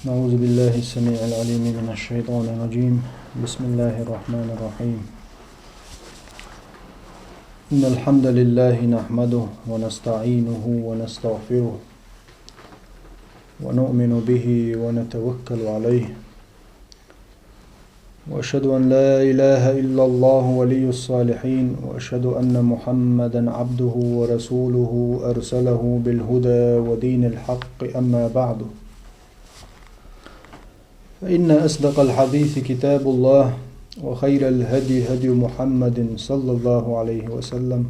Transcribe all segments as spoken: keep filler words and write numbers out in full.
أعوذ بالله السميع العليم من الشيطان الرجيم. بسم الله الرحمن الرحيم. إن الحمد لله نحمده ونستعينه ونستغفره ونؤمن به ونتوكل عليه. وأشهد أن لا إله إلا الله ولي الصالحين، وأشهد أن محمدا عبده ورسوله أرسله بالهدى ودين الحق، أما بعد، فإن أصدق الحديث كتاب الله، وخير الهدي هدي محمد صلى الله عليه وسلم،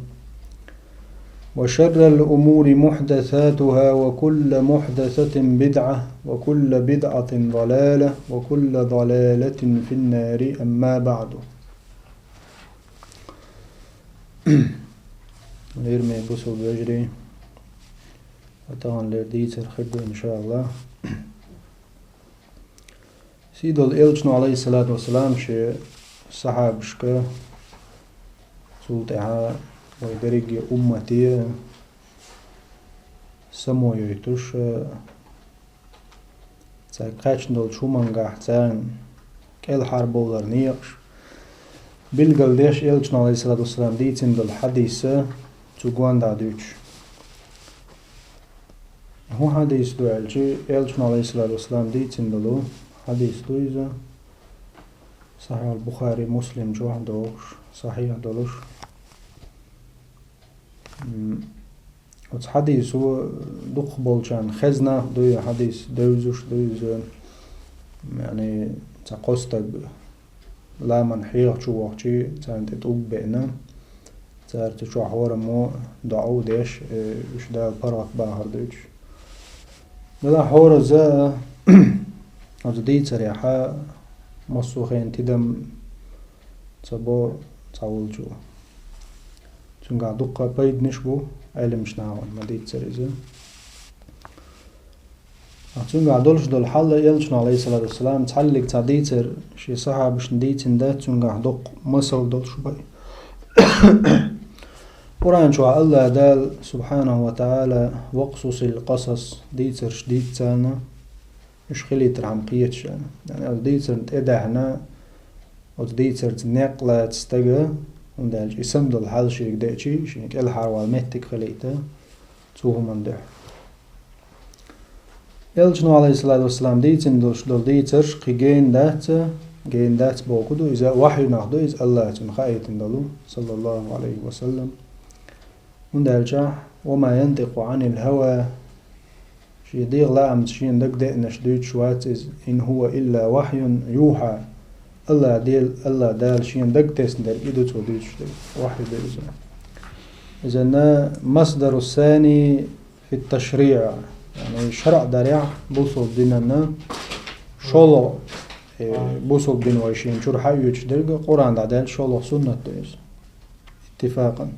وشر الأمور محدثاتها، وكل محدثة بدعة، وكل بدعة ضلالة، وكل ضلالة في النار، أما بعد. Лераме бусалба вежарий, таханлера дийцар хир ду, иншааллах. Сийдолу Элчано, алейхиссалату вассалам, шен сахьабашка, цул тӀаьхьа вай дерриге уммате само йойтуш, цаьрга кхаьчна долчу хӀумангахь царна кӀелхьарбовлар некъаш билгалдеш, Элчано, алейхиссалату вассалам, дийцина долу хьадис цу гонаха дуьйцуш. ХӀун хьадис ду аьлча, Элчано, алейхиссалату вассалам, дийцина долу хьадис ду иза, Сахьихь ал-Бухари, Муслим чохь а догӀуш, сахьихь долуш. М, оцу хьадисо дукхахболчарна хезна а ду и хьадис, девзаш а ду иза, яъни, цхьа кхо стаг ламанан хьеха чу вахча, царна тӀе тӀулг беана, цара цу чохь хӀораммо доӀа а деш, э, уьш Дала паргӀат бахар дуьйцуш. Делахь хӀоразза оцу дийцарехь массо а хенахь тидам ца бо цхьаволчо. Цуьнгахь дуккха а пайданаш бу, Ӏеламчу нахана ма-дийццара иза. Ткъа цуьнгахь долуш долу хьал, Элчано, алейхиссалату вассалам, цхьаллиг цхьа дийцар шен сахьабашна дийцина дац, цуьнгахь доккха масал долуш бу. Къуръан чохь АллахӀ Дала, субхьанаху ва таӀала: «Вакъсусил къасас», дийцарш дийца царна, уьш хилийтархьама кхеташ аьлла. Яъни, оцу дийцарна тӀе а даьхьна, оцу дийцарца некъ лаца стага, хӀунда аьлча и санна долу хьал шега деъча, шена кӀелхьарвала меттиг хилийта цу хӀуманна дуьхьа. Элчано, алейхиссалату вассалам, дийцина долуш долу дийцарш кхин гена дац, гена дац бохург ду, иза вахьйунах ду, иза АллахӀа цунна хаийтина долу, саллаллаху алейхи ва саллам. ХӀунда аьлча: «Ва ма янтикъу Ӏанил хӀава», шен дегӀан лаамца шена дагадеанарш дуьйцуш вац иза, «ин хӀува илла вахьюн юхьа». АллахӀ Дела, АллахӀ Дала шена дагатесна дерг и ду цо дуьйцуш дерг, вахьйу ду иза. Иза на масдару сани фит ташриъ, яъни шарӀ дарехь бусалба динан шолгӀа, э, бусалба дин вай шена чуьра хьаоьцуш дерг, Къуръан дӀадаьлла шолгӀа суннат ду иза. Иттифакъан.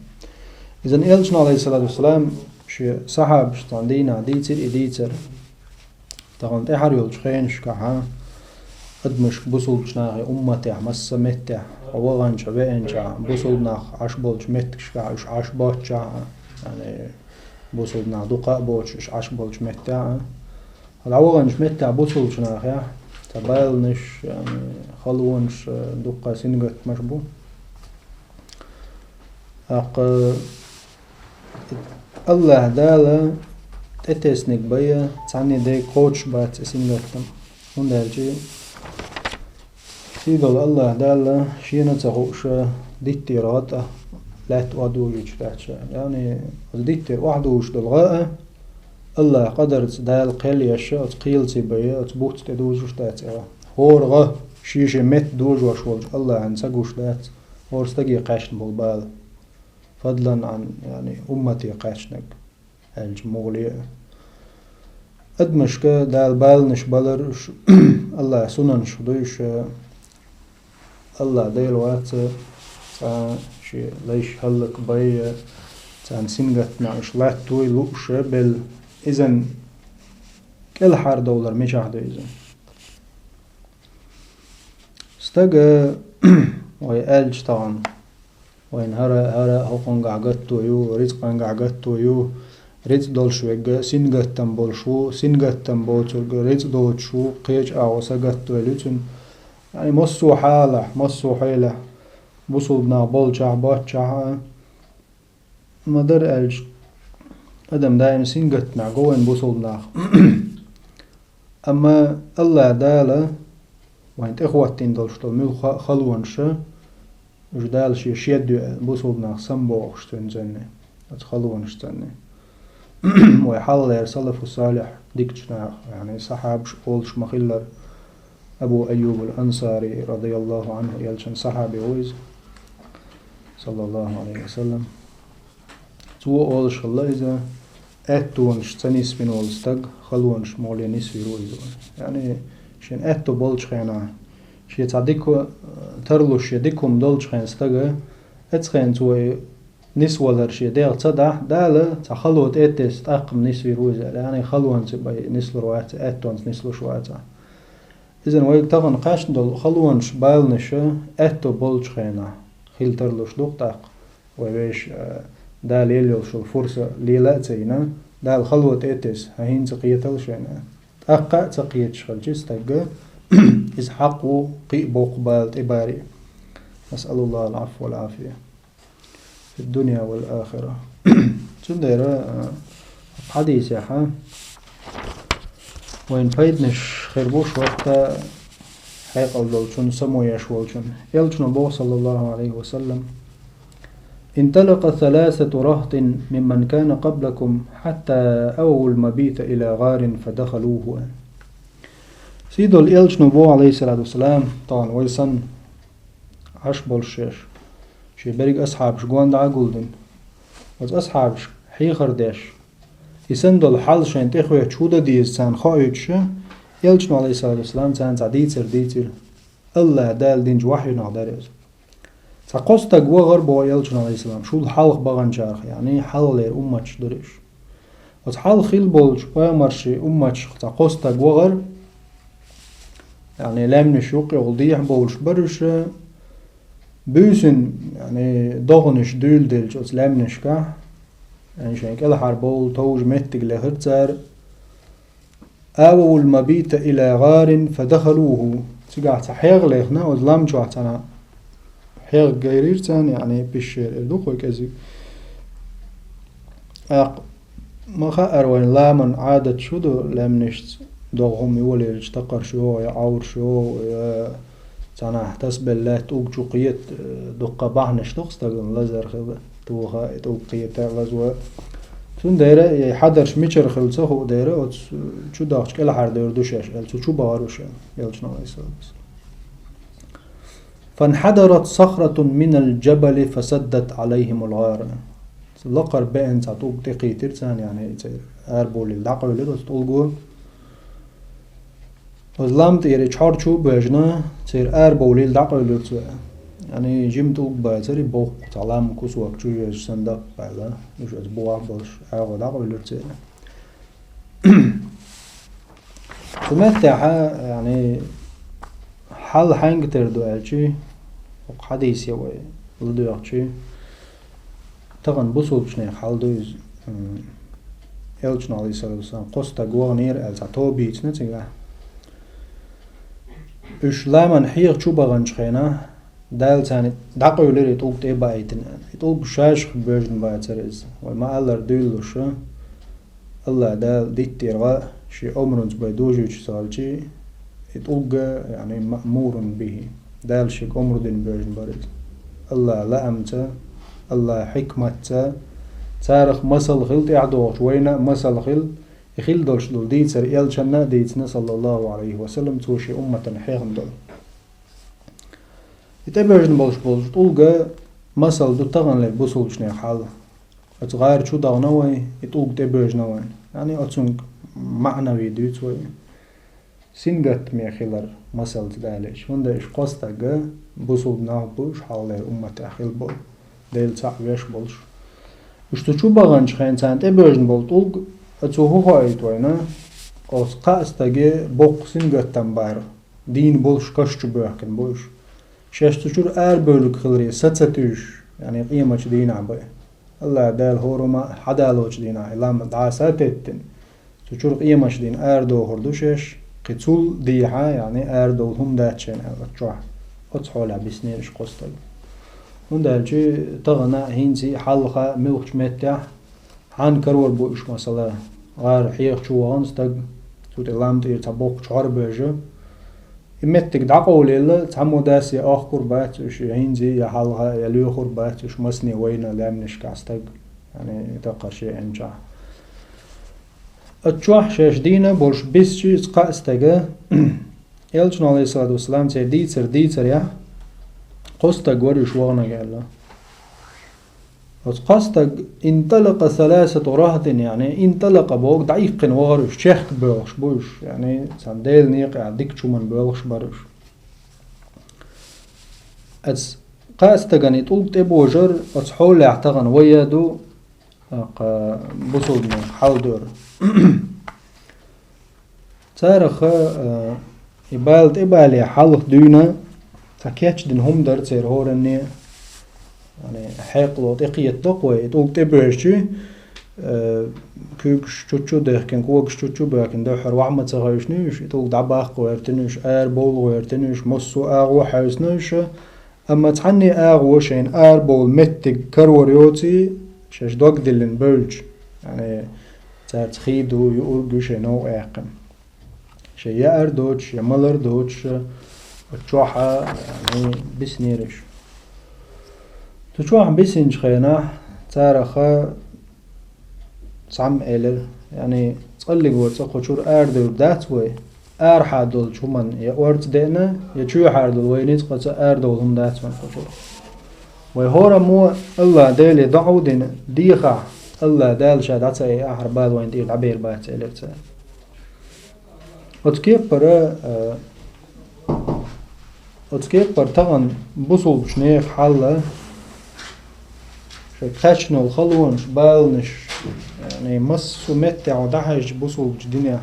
Иза Элчано, алейхиссалату вассалам, шен сахьабашна цхьана дийнахь дийцира и дийцар. Тахана тӀаьхьара йолчу хенашкахь адамашка бусалбачу нахе умматехь масса меттехь, хьо ваханчохь, веанчохь, бусалба нах Ӏаш болчу меттигашкахь уьш Ӏаш боцчохь, яъни, бусалба нах дукха а боцуш уьш Ӏаш болчу меттехь, хьо дӀаваханчу меттехь бусалбачу нахехь цхьа баланаш, яъни, халонаш, дуккха сингаттамаш бу. ТӀаккха АллахӀ Дала тӀетесниг бай, цхьанне дерг кхочуш бац и сингаттам. ХӀунда аьлча сийдолу АллахӀ Дала шена а ца хууш диттера гӀа тӀе лаьтта охьадужуьйтуш дац ша. Яъни, оцу диттера охьадужуш долу гӀа а АллахӀан къадарца Дала кхел еш, оцу кхелаца бай, оцу буц тӀе дужуш дац и гӀа. ХӀора гӀа шен-шен метта дужош волчу АллахӀана ца гуш дац хӀора стаге кхаьчна болу бала. Фадлан Ӏан, яъни, уммате кхаьчнарг аьлча муха ле а. Адамашка Дала баланаш балар уьш, АллахӀан сунанаш ду уьш, АллахӀ Дела вац цкъа шен лайш хӀаллакбай, царна сингаттамехь уьш латтавой лууш белла. Иза кӀелхьардовлар мичахь ду иза? Стага, вай аьлча тахана, вайна хӀара, хӀара хӀокхунгахь гатто ю, рицкъангахь гатто ю, рицкъ долуш верг сингаттам болуш ву, сингаттам боцург рицкъ доцуш ву, кхечу агӀо сагатдойла ю цуьнан. Яъни массо а хьалахь, массо а хьелехь бусулба нах болчохь, боццушехь а, ма-дарра аьлча, адам даим сингаттамехь го вайн бусулба нах. Амма АллахӀ Дала вайн тӀехӀоттийна долуш долу муьлхха а халонаш, уьш Дала Шен шед ю аьлла, бусулба нах самабохуш цуьнан цӀанне, оцу халонаш цӀанне. Вай хьалхалера салафу салихь дикачу наха, яъни сахьабаш олуш ма-хиллара, Абу Айюбул Ансари, радияллаху Ӏанху, элчан сахьаби ву иза, саллаллаху Ӏалайхи ва саллам. Цо олуш хилла иза, аьттонаш ца нисвина волу стаг, халонаш моле нисвийр ву иза. Яъни, шен аьтто болчу хенахь, шен цхьа дика, тарлуш шен дика хӀума долчу хенахь стага, оцу хенахь цо и нисвалар шен дегӀ ца дахь, Дала цхьа хало тӀе а тесна, тӀаккха-м нисвийр ву иза аьлла. Яъни, халонца бен нислур вац, аьттонца нислуш вац. Иза вайга тахана кхаьчна долу халонаш, баланаш аьтто болчу хенахь хила тарлуш ду-кх тӀаккха. Вай вешан, а, Дала елла йолуш йолу фурса лела а ца йина, Дала хало тӀе а тесна, хьан хӀинца кхетал шайна. ТӀаккха а ца кхеташ хилча стага, иза хьакъ ву кхин а боккха бала тӀебаре. Насъалуллахал Ӏафва вал Ӏафия фид-дунья вал ахира. Цундела, а, хьадисехь а вайн пайданаш хир бу шортта хьекъал долчун, само еш волчун. Элчано боху, саллаллаху Ӏалайхи ва саллам: «انطلق ثلاثة رهط ممن كان قبلكم حتى أووا المبيت إلى غار فدخلوه». Сийдолу Элчано боху, Ӏалайхиссалату вассалам, тахана вай санна Ӏаш болуш шеш, шен берриг асхьабаш гондӀа а гулдина. Оцу асхьабаш хьехар деш, и санна долу хьал шайна тӀехоьттуш хӀун дан деза царна хоуьйтуш, Элчано, Ӏалайхиссалату вассалам, царна цхьа дийцар дийцира. АллахӀ Дала динчу вахьйунах дара иза. Цхьа кхо стаг вахара боху Элчано, Ӏалайхиссалам, шул хьалха баханчарах, яъни хьалхалера умматаш дара уьш. Оцу хьалха хилла болчу пайхамаршийн умматашах цхьа кхо стаг вахара, яъни лаьмнаш юккъехула дехьа бовлуш бара уьш, буьйсанна, яъни доханаш дуьйладелча оцу лаьмнашкахь, яъни шайн кӀелхьарбовла товжа меттиг лехира цара. «آووا المبيت إلى غار فدخلوه». Цигахь цхьа хьегӀ лехна, оцу лам чохь цхьана хьегӀ гайрира царна, яъни пещера эр ду-кх вай кӀезиг. ТӀаккха ма хаара вайн ламан Ӏадат шу ду, лаьмнашца догӀа хӀума йолаелча, такхарш йогӀу, я Ӏовраш йогӀу, я цхьанхьа тасбелла лаьтта тӀулг чу кхета, э, дуккха бахьанаш ду-кх стагана лазар хила, тоха, и тӀулг кхета, лазо. Цундела и хьадарш мичара хилла ца хуу дера, оцу чу дахча кӀелхьардевр ду шаьш аьлла, цу чу бахара уьш аьлла, Элчано, Ӏалайхиссалату вассалам. «فانحدرت صخرة من الجبل فسدت عليهم الغار». Лакхара беана цхьа тӀулг тӀекхийтира царна, яъни церан арабовлийла дӀакъевлира оцу тӀулго. Оцу лам тӀера и чхьор чу а боьжна, церан арабовлийла дӀакъевлира цо. Яъни жима тӀулг бацара и, боккха цхьа лам кусок чу йоьзуш санна даккха аьлла, уьш оцу бухахь болуш агӀо дӀакъевлира церан. Цу меттехь, яъни, хьал хьаьнга тера ду аьлчи, хӀокху хьадисе вай ладоьгӀчи, тахана бусулбачу нехан хьал ду иза. М, Элчано, Ӏалайхиссалату вассалам, кхо стаг ваханера аьлла, цхьа тоба йийцина цигахь. Уьш ламан хьеха чу баханчу хенахь, Дала царна дӀакъевлира и тӀулг тӀе а баийтина. И тӀулг шаьшшах боьжна бацара иза. Вай ма-аллара дуьйлалуш, АллахӀ Дала диттера гӀа шен омрунца бай дожуьйтуш ца хилчи, и тӀулг, яъни, маъмурун бихӀи. Дала шега омра дина боьжна бара иза. АллахӀан лаамца, АллахӀан хьикматца, царах масал хила тӀаьхьадогӀучу вайна а масал хила, и хила долуш долу дийцар элчанна а дийцина, саллаллаху Ӏалайхи ва саллам, цо шен умматана хьехна долу. И тӀебоьжна болуш болчу тӀулга масал ду таханлера бусулбачу нехан хьал. Оцу гӀара чу дахана вай, и тӀулг тӀебоьжна вайн. Яъни оцунга маънави дуьйцу вай. Сингаттаме хилар масалца далийча. ХӀунда аьлча кхо стаг бусулба нах бу, уьш хьалхалера умматехь хилла болу, Делан цхьаъ веш болуш. Уьш цу чу баханчу хенахь царна тӀебоьжна болу тӀулг, оцо хӀун хоуьйту вайна? Оцу кхаа стаге боккха сингаттам бара. Дийна болуш каш чу боьхкина бу уьш. Шаьш цу чуьра арабевллиг хиларе са ца туьйсуш, яъни къематчу дийнахь бен. АллахӀ Дала хӀораммо хьадалочу дийнахь и лам дӀасатеттина, цу чуьра къемаш дийнахь арадохур ду шаьш, кхин цул дехьа, яъни арадовла хӀума дац шайна аьлла чохь. Оцу хьолехь биснера уьш кхо стаг. ХӀунда аьлча тахана а, хӀинца а, хьалха а муьлххачу меттехь хьанна карор бу уьш, масала, гӀар хьеха чу вахана стаг, цу тӀе лам тӀера цхьа боккхачу хьор бевжа, и меттиг дӀакъовлаелла, цхьаммо дас я охкур бац уьш, я хӀинца, я хьалха, я лоьхур бац уьш, масане вайна лаьмнашкахь стаг, яъни, такхар шен Ӏемчахь. Оцу чохь шаьш дийна болуш биссича иза кхаа стага, Элчано, Ӏалайхиссалату вассалам, церан дийцар дийцарехь, кхо стаг вара уьш ваханарг аьлла. Оцу кхо стаг, инталакъа саласату рахтин, яъни, инталакъа боху дӀаиккхина вахара уьш, чехка боьлхуш бу уьш, яъни, цхьана Делан некъехь дикачу хӀуманна боьлхуш бара уьш. Оцу кхаа стагана и тӀулг тӀебожар оцу хьолехь тахана вай а ду, тӀаккха бусулбанийн хьал дора. Царах, а, и бала тӀебале хьалха дуьйна цхьа кечдина хӀума дара церан хӀоранне, яъни, хьекъало тӀекхетадо-кх вай, и тӀулг тӀебоьжчи, а, куьйгаш чу-чу а дехкина, когаш чу-чу а боьхкина, дуьххьара охьа ма ца хевшина уьш, и тӀулг дӀабаккха гӀоьртина уьш, арабовла гӀоьртина уьш, массо а агӀо хьаьвсина уьш, амма цхьанне а агӀо шайна арабовла меттиг карор йоций, шаьш дог диллина бевлча, яъни, цаьрца хий ду, юург ю шайн новкъа яьккхина. Шайн яар доцуш, я малар доцуш, оцу чохь а, яъни, биснера уьш. Цу чохь бисинчу хенахь царах цхьамма элира, яъни, цкъа а цо кху чуьра арадевр дац вай, арахьа долчу хӀуманна я орца деана, я чоьхьара долу вай ницкъаца арадовла хӀума дац вайн кху чуьра. Вай хӀораммо АллахӀ Деле доӀа дина, дехахь, АллахӀ Дала ша дӀа ца айахьара бала вайна тӀера дӀабер бац, элира цара. Оцу кеппара, а, оцу кеппара тахана бусулбачу нехан хьал а, шайн кхаьчна долу халонаш, баланаш, яъни, массо а меттехь дӀахьаьжча бусулбачу динехь,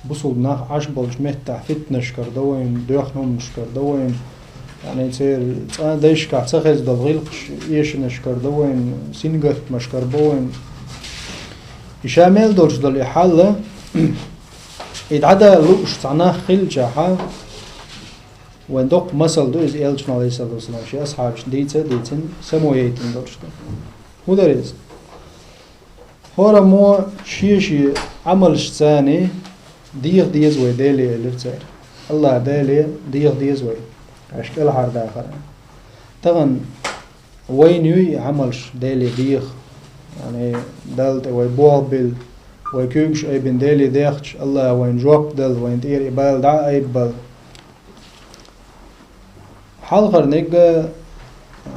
бусулба нах Ӏаш болчу меттехь фитнаш карадо вайна, доьхна хӀуманаш карадо вайна, яъни, церан цкъа дайшкахь ца хезна долу гӀиллакхаш, эшанаш карадо вайна, сингаттамаш карабо вайна. И ша мел долуш долу и хьал а, и дӀадала лууш цхьа нах хилчахьа, вайн доккха масал ду иза, Элчано, Ӏалайхиссалату вассалам, шен асхьабашна дийца а дийцина, само яйтина долуш ду. ХӀун дара иза? ХӀораммо шен-шен Ӏамалшцани деха деза вай Деле, элира цара. АллахӀ Деле деха деза вай, аш кӀелхьардахар. Тахана вайна юй и Ӏамалш Деле деха, яъни, Далла тӀе вай болх билла, вай куьйгаш айбина Деле дехча, АллахӀа вайна жоп дала, вайна тӀера и бала дӀа а айббала. Хьалхарниг,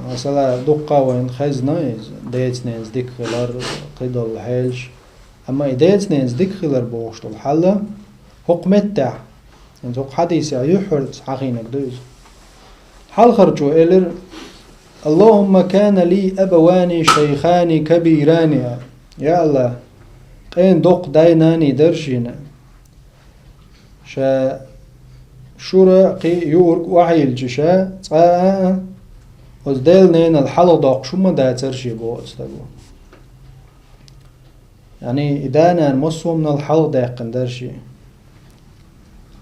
масала, дуккха а вайна хезна иза, деца-ненаца дика хилар, кхидолу хьелаш. Амма и деца-ненаца дика хилар бохуш долу хьал а, хӀокху меттехь, хӀинца хӀокху хьадисехь юьххьарца хьахийнарг ду иза. Хьалхарчо элира: «Аллахумма кана ли абавани шайхани кабирани». Я АллахӀ, къена доккха дай-наний дара шена. Ша шура кхин юург охьайиллича ша, цкъа а, оцу Делан ненал хьалха доккхуш хӀумма дацара шен боху оцу стага. Яъни, и да-нана массо а хӀуманал хьалха даьккхина дара шен.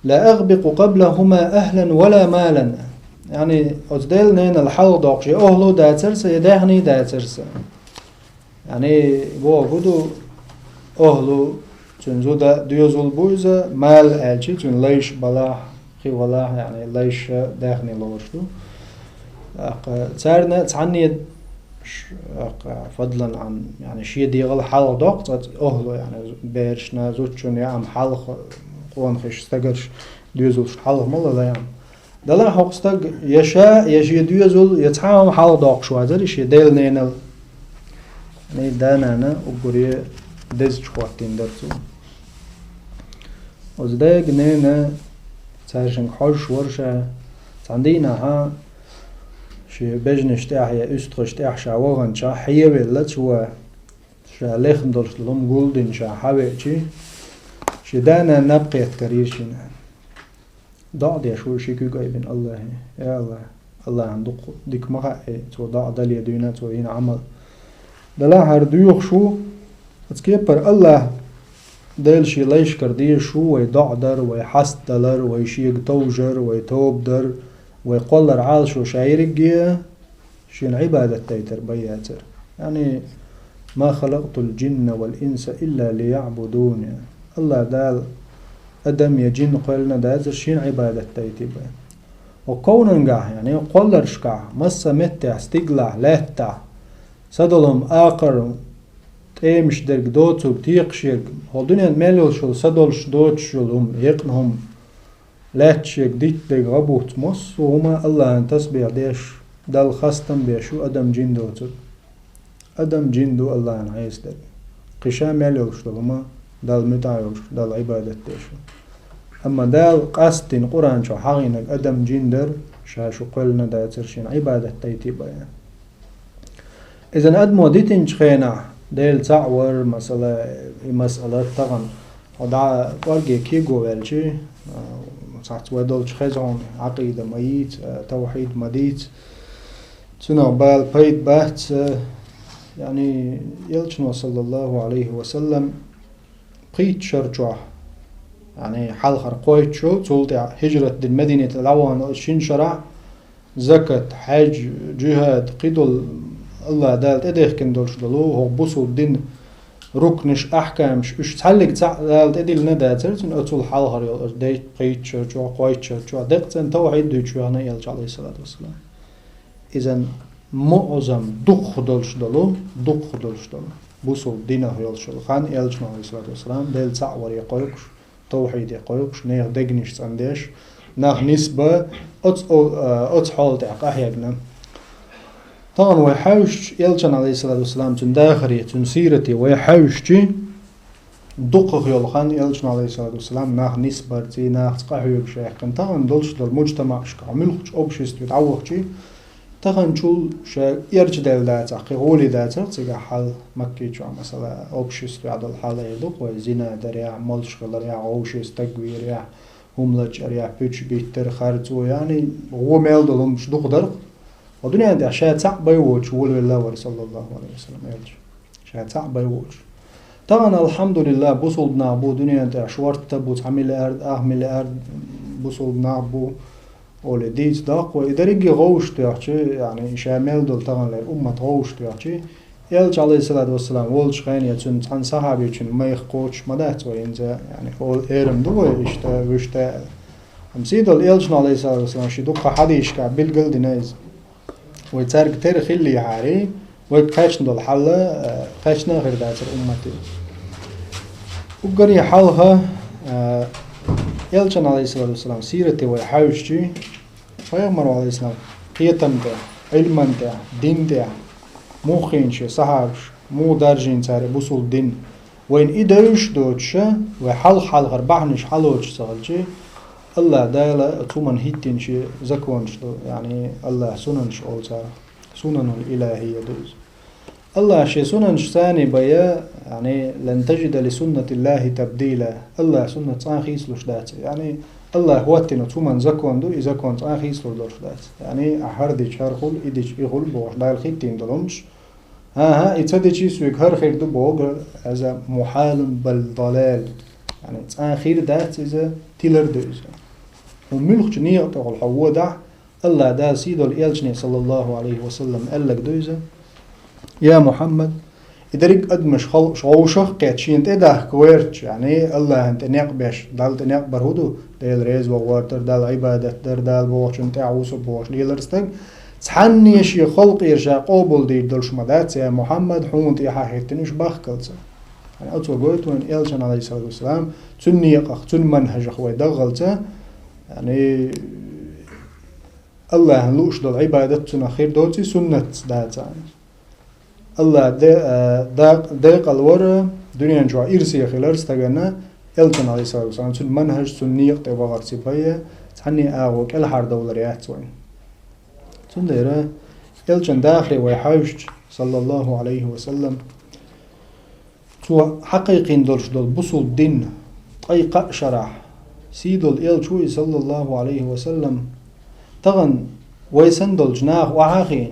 «Ла агъбикъу къаблахума ахлан ва ла малан». Яъни, оцу Делан ненал хьалха доккхуш я охӀла а дацара сан, я даьхний а дацара сан. Яъни, бохург ду, охӀла, цуьнан зуда, доьзал бу иза, мал аьлча, цуьнан лайш балахь, кхин валахь, яъни, лайш а даьхни лоруш ду. ТӀаккха царна цхьанне ш-, тӀаккха фадлан Ӏан, яъни, шен дегӀал хьалха доккху цкъа охӀла, яъни, берашна, зудчунна, я ам хьалха, къонахий стагарш, доьзалш хьалха ма лала, я ам. Делахь хӀокху стага я ша, я шен доьзал, я цхьа а хӀума хьалха доккхуш вацара шен Делан ненал. Яъни, да-нана уггаре дезачу хӀоттийна дара цо. Оцу дайга, ненан, цаьршинга хьожуш вара ша, цхьана дийнахьа шен бежанаш тӀехь я уьстагӀаш тӀехь ша ваханчохь хьевелла цо, ша лехна долуш долу хӀума гулдина ша хьавеачи, шен да-нана наб кхетта карийра шена. ДоӀа деш ву ши куьг айбина АллахӀе: «Я АллахӀ, АллахӀан дукха дика ма хаьа и, цо доӀа дале дуьйна, цо йина Ӏамал. Делахь хӀара доьхуш ву, оцу кепара АллахӀ Дела Шен лайшкара дезаш ву вай доӀа дар, вай хьаст далар, вай Шега товжар, вай тоба дар, вай кхоллар Ӏалашо Ша ерриге а Шена Ӏибадат дайтар бен яцара. Яъни: «Ма халакътул джинна вал инса илла лияъбудун». АллахӀ Дала адам я джин кхоьллина дацара Шена Ӏибадат дайте бен. Ва кховнангахь, яъни кхолларшкахь, массаметтехь, стигалахь, лаьттахь, садолу хӀума, акхар, тӀемаш дерг, доцург, текхаш ерг, хӀокху дуьненна мел йолуш йолу садолуш, доцуш йолу хӀума, екъна хӀума, лаьтташ ерг, дитт дерг, гӀа буц, массо а хӀума АллахӀан тасбихь деш, Далла хастам беш ю адам, джин доцург. Адам, джин ду АллахӀана хьесадерг. Кхин ша мел йолуш долу хӀума Далла муьтӀахь йолуш, Далла Ӏибадат деш ю. Амма Дала къастдина Къуръан чохь хьахийнарг адам, джин дара, Ша шу кхоьллина дацара Шена Ӏибадат дайте бен. Иза адамо дитинчу хенахь, Дела цхьаъ вар, масала, и масала тахана, хьо дӀа кӀорге кего ваьлчи, а, цхьацца вай долчу хеза хьуна, Ӏакъида ма йийца, а, тавхьид ма дийца, цунах бала пайда бац, а, яъни, Элчано, саллаллаху Ӏалайхи ва саллам, пхийтта шар чохь, яъни, хьалхара кхойтта шо, цул тӀаьхьа хӀижрат дина Мединате дӀавахана оцу шина шарахь, закат, хьаьж, джихӀад, кхидолу АллахӀ Дала тӀедехкина долуш долу хӀокху бусулба дин рукнаш, ахькамаш, уьш цхьаьллиг цхьаъ Дала тӀедиллина дацара цуьнан оцул хьалхара йолу оцу дейтта, пхийтта шар чохь, кхойтта шар чохь, деккъа царна тавхьид дуьйцуш вахана Элча, Ӏалайхиссалату вассалам. Иза муъазам дукхах долуш долу, дукхах долуш долу бусулба динах йолуш йолу хан Элчано, Ӏалайхиссалату вассалам, Дела цхьаъ варе кхойкхуш, тавхьиде кхойкхуш, нехан дегнаш цӀандеш, нах нисба, оцу, о-, а, оцу хьола тӀехь къахьегна. Тахана вай хьаьвсича, Элчан, Ӏалайхиссалату вассалам, цуьнан дахаре, цуьнан сирате вай хьаьвсичи, дукхах йолу хан Элчано, Ӏалайхиссалату вассалам, нах нисбарций, нахаца къахьоьгуш яьккхина, тахана долуш долу муджтамаъашкахь, муьлххачу обществе дӀавахчи, таханчул ша эрчаделла дацахь, кхин гӀоле дацахь, цигахь хьал Макки чохь, масала, обществехь долу хьал эр ду-кх вай, зина дарехь, молуш хиларехь, вовшийн стаг вийрехь, хӀума лачкъарехь, пуьчаш биттар, харцо, яъни, гӀо мел долу хӀумаш дукха дара-кх. Ва дуьнен тӀехь ша цхьаъ бен воцуш волавелла вара, саллаллаху Ӏалайхи ва саллам, Элча. Ша цхьаъ бен воцуш. Тахана, алхьамдулиллахӀ, бусулба нах бу дуьнен тӀехь, шортта бу, цхьа миллиард, ах миллиард бусулба нах бу, олий дийца доккху вай. И дерриге гӀовшах тоьхчи, яъни, ша мел долу таханлера уммат гӀовшах тоьхчи, Элча, Ӏалайхиссалату вассалам, волчу хенахь я цуьнан цхьана сахьабичун майх кхочуш ма дац вай хӀинца, яъни, олу эрна ду вай иштта, вуьшта аьлла. Амма сийдолу Элчано, Ӏалайхиссалату вассалам, шен дуккха хьадисашкахь билгал а дина иза. Вай цаьрга тера хиллехьара, вайга кхаьчна долу хьал, а, кхаьчна а хир дацара уммате. Уггаре хьалха, а, Элчан, Ӏалайхиссалату вассалам, сирате вай хьаьвсичи, Пайхамар, Ӏалайхиссалам, кхетам тӀехь, Ӏилман тӀехь, дин тӀехь, муха хиъна шен сахьабаш, муха даржийна цара и бусулба дин, вайна и девзаш доцуша, вай хьалха-хьалхара бахьанаш хьалоцуш ца хилчи, АллахӀ Дала оцу хӀуманна хӀиттийна шен законаш ду, яъни, АллахӀан сунанаш олу царах, сунанул илахӀийя ду иза. АллахӀа шен сунанаш цӀанбан, яъни, «Лан таджида ли суннатиллахӀи табдила», АллахӀан суннат цкъа а хийцалуш дац. Яъни, АллахӀа хӀоттийна оцу хӀуманна закон ду, и закон цкъа а хийцалур долуш дац. Яъни, ахь хӀара дича хӀара хуьлу, и дича и хуьлу бохуш, Дала хӀиттийна долу хӀуманаш. ХӀан-хӀа, и ца дичи соьга хӀара хир ду боху, иза мухьалун бал далал. Яъни, цкъа а хир дац иза, тилар ду иза. ХӀун муьлххачу некъа тӀехула хьо водахь, АллахӀ Дала сийдолу Элчане, саллаллаху Ӏалайхи ва саллам, аьлларг ду иза: «Я Мухьаммад, и дерриг а адамаш халкъаш гӀовшах а кхетта, шена тӀе дахка гӀерташ, яъни, АллахӀана тӀе некъ беш, Далла тӀе некъ бар хӀун ду? Дела реза ван гӀортар, Далла Ӏибадат дар, Дала бохучунна тӀаьхьа ву со бохуш лелар стаг. Цхьанне шен халкъера ша къобалдийр долуш ма дац, я Мухьаммад, хьуна тӀехьа хӀиттина уьш бахкалца». Яъни, оцо гойту вайна Элчан, Ӏалайхиссалату вассалам, цуьнан некъах, цуьнан манхӀажах вай даггӀалца, яъни, АллахӀана лууш долу Ӏибадат цунах хир доций, суннатца дацахь. АллахӀ де-, а, дакъ-, декъал вара дуьнен чохь ирсе хилар стагана, Элчан, Ӏалайхиссалату вассалам, цуьнан манхӀаж, цуьнан некъа тӀе вахар ципайя, цхьанне агӀо кӀелхьардовлар яц вайн. Цундела Элчан дахаре вай хьаьвсича, саллаллаху Ӏалайхи ва саллам, цо хьакхайкхийна долуш долу бусулба дин ткъе кхаа шарахь, сийдолу Элча ву иза, саллаллаху Ӏалайхи ва саллам, тахана вай санна долчу наха охьа а хиъна,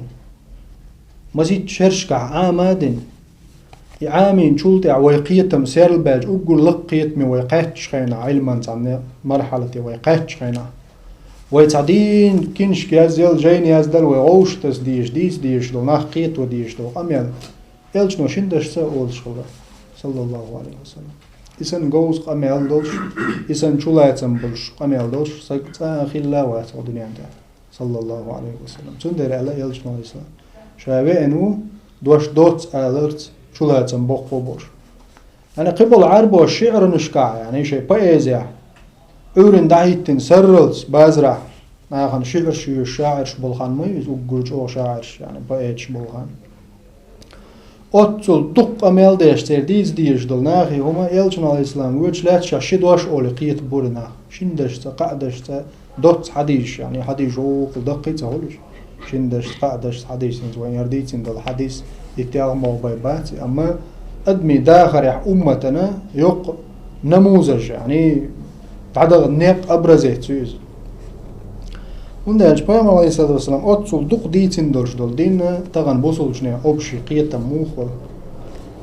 масийтта шерашкахь Ӏама а дина, И Ӏамийначул тӀехьа вай кхетам серла баьлча, уггар лакха кхетаме вай кхаьчча хенахь, Ӏилман цхьана мархьалате вай кхаьчча хенахь, вай цхьа дийна киншка язъял, жайна яздал, вай гӀовшатас дезаш, дийца дезаш долу нах кхето дезаш долу къамел Элчано шина дашца а олуш хилла, саллаллаху алейхи ва саллям. И санна говза къамел долуш, и санна чулацам болуш къамел долуш саг цкъа а хилла вац хӀокху дуьнен тӀехь, саллаллаху алейхи ва саллям. Цундела аьлла Элчано, алейхиссалам, ша веана ву, дош доцца аларца, чулацам боккха а болуш. Яъни кхиболу Ӏарбоша шиъранашкахь, яъни шайн поэзехь, Ӏуьйранна дӀахӀиттина сарралц базарахь нахана шиъраш йоьшу шаӀираш болу хан ма ю иза, уггар чӀогӀа шаӀираш, яъни поэташ болу хан. Оццул дукха къамел деш, церан дийца дезаш долу нахе хӀума Элчано, алейхиссалам, воьдуш лаьцна ша ши дош олий кхета бура нах. Шина дашца, кхаа дашца, доцца хьадийсаш, яъни хьадийсаш вукхул даккхий а ца хуьлуш. Шина дашца, кхаа дашца хьадийсинчу вайн яра дийцина долу хьадис, и телхамогӀа бай бац, амма адамийн дахарехь умматана йоккха намузаш, яъни дӀадахана некъ, образец ю иза. ХӀунда аьлча Пайхамар, алейхиссалату вассалам, оццул дукха дийцина долуш долу дин тахана бусулбачу нехан общий кхетам муха хуьлу.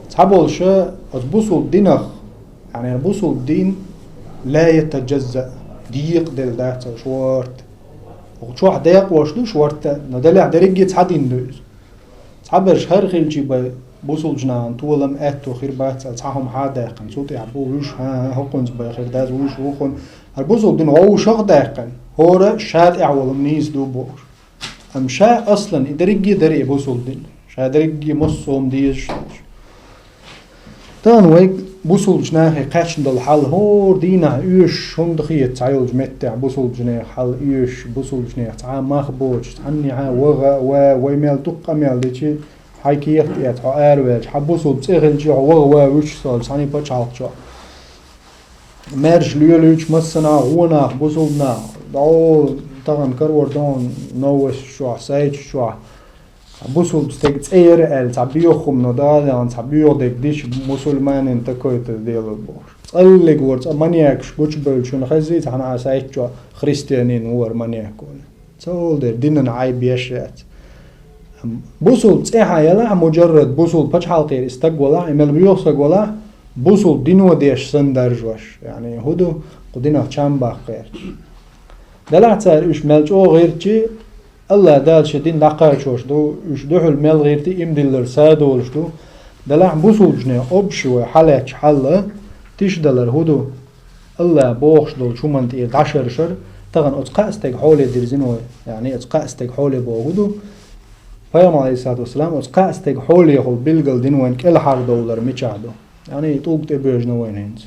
Цхьаболуша оцу бусулба динах, яъни бусулба дин ла ятажазза, декъаделла дац аьлла шорта. Чохь декъош ду шорта, но делахь дерриге а цхьа дин ду иза. Цхьаберш хӀара хилчий бай бусулбачу нахана толам, аьтто хир бац аьлла, цхьа хӀума хьа а даьккхина, цул тӀаьхьа бу вуьш, хӀан-хӀа, хӀокхунца бай хир дац, вуьш, вукхунна. ХӀара бусулба дин вовшах а даьккхина, хӀора ша тӀехь волу нийса ду бохуш. Амма ша аслан и дерриге а дара и бусулба дин. Ша дерриге а массо а хӀума дезаш долуш. Тахана вайга бусулбачу нахе кхаьчна долу хьал, хӀора дийнахь оьшуш хӀунда хета цхьайолчу меттехь бусулбачу нехан хьал оьшуш, бусулбачу нехан цхьа а мах боцуш, цхьаннехьа ваха а, ва, вай мел дукха къамел дичи, хьайн кехат эца хьо араваьлча, хьан бусулба цӀе хилча хьо ваха ва вуьш солчу цхьаьна пачхьалкх чохь. Маьрша лелуьйтуш массанхьа гӀо нах, бусулба нах, дӀо тахана карор ду хьуна новосташ чохь, сайташ чохь. Бусулба стеган цӀе яра аьлла, цхьа боьха хӀума, но дагадеана цхьа боьха дерг дича, мусульманин такой-то дело бохуш. ЦӀаллиг вара, цкъа маньякаш гучубевллачунна хезий, цхьана а сайт чохь христианин вара маньяк вара. Ца олу дера, динан Ӏайб еш яц. Бусулба цӀе хьан ялахь, муджаррад бусулба пачхьалкхера и стаг валахь, и мел боьха стаг валахь, бусулба дино деш санна даржош. Яъни, хӀун ду, кху динах чам баккха гӀерташ. Делахь цара уьш мел чӀогӀа гӀиртчи, АллахӀ Дала шен дин дӀакхачош ду, уьш дуьхьал мел гӀирти иман диллар са долуш ду. Делахь бусулбачу нехан общий вай хьалаьттачу хьалла тиша далар хӀун ду? АллахӀа бохуш долчу хӀуманна тӀера дӀашаршар, тахана оцу кхаа стеган хьоле дирзина вай. Яъни оцу кхаа стеган хьоле боху хӀун ду? Пайхамар, алейхиссалату вассалам, оцу кхаа стеган хьолехула билгал дина вайна кӀелхьардовлар мичахь ду? Яъни тӀулга тӀе боьжна вайна хӀинца.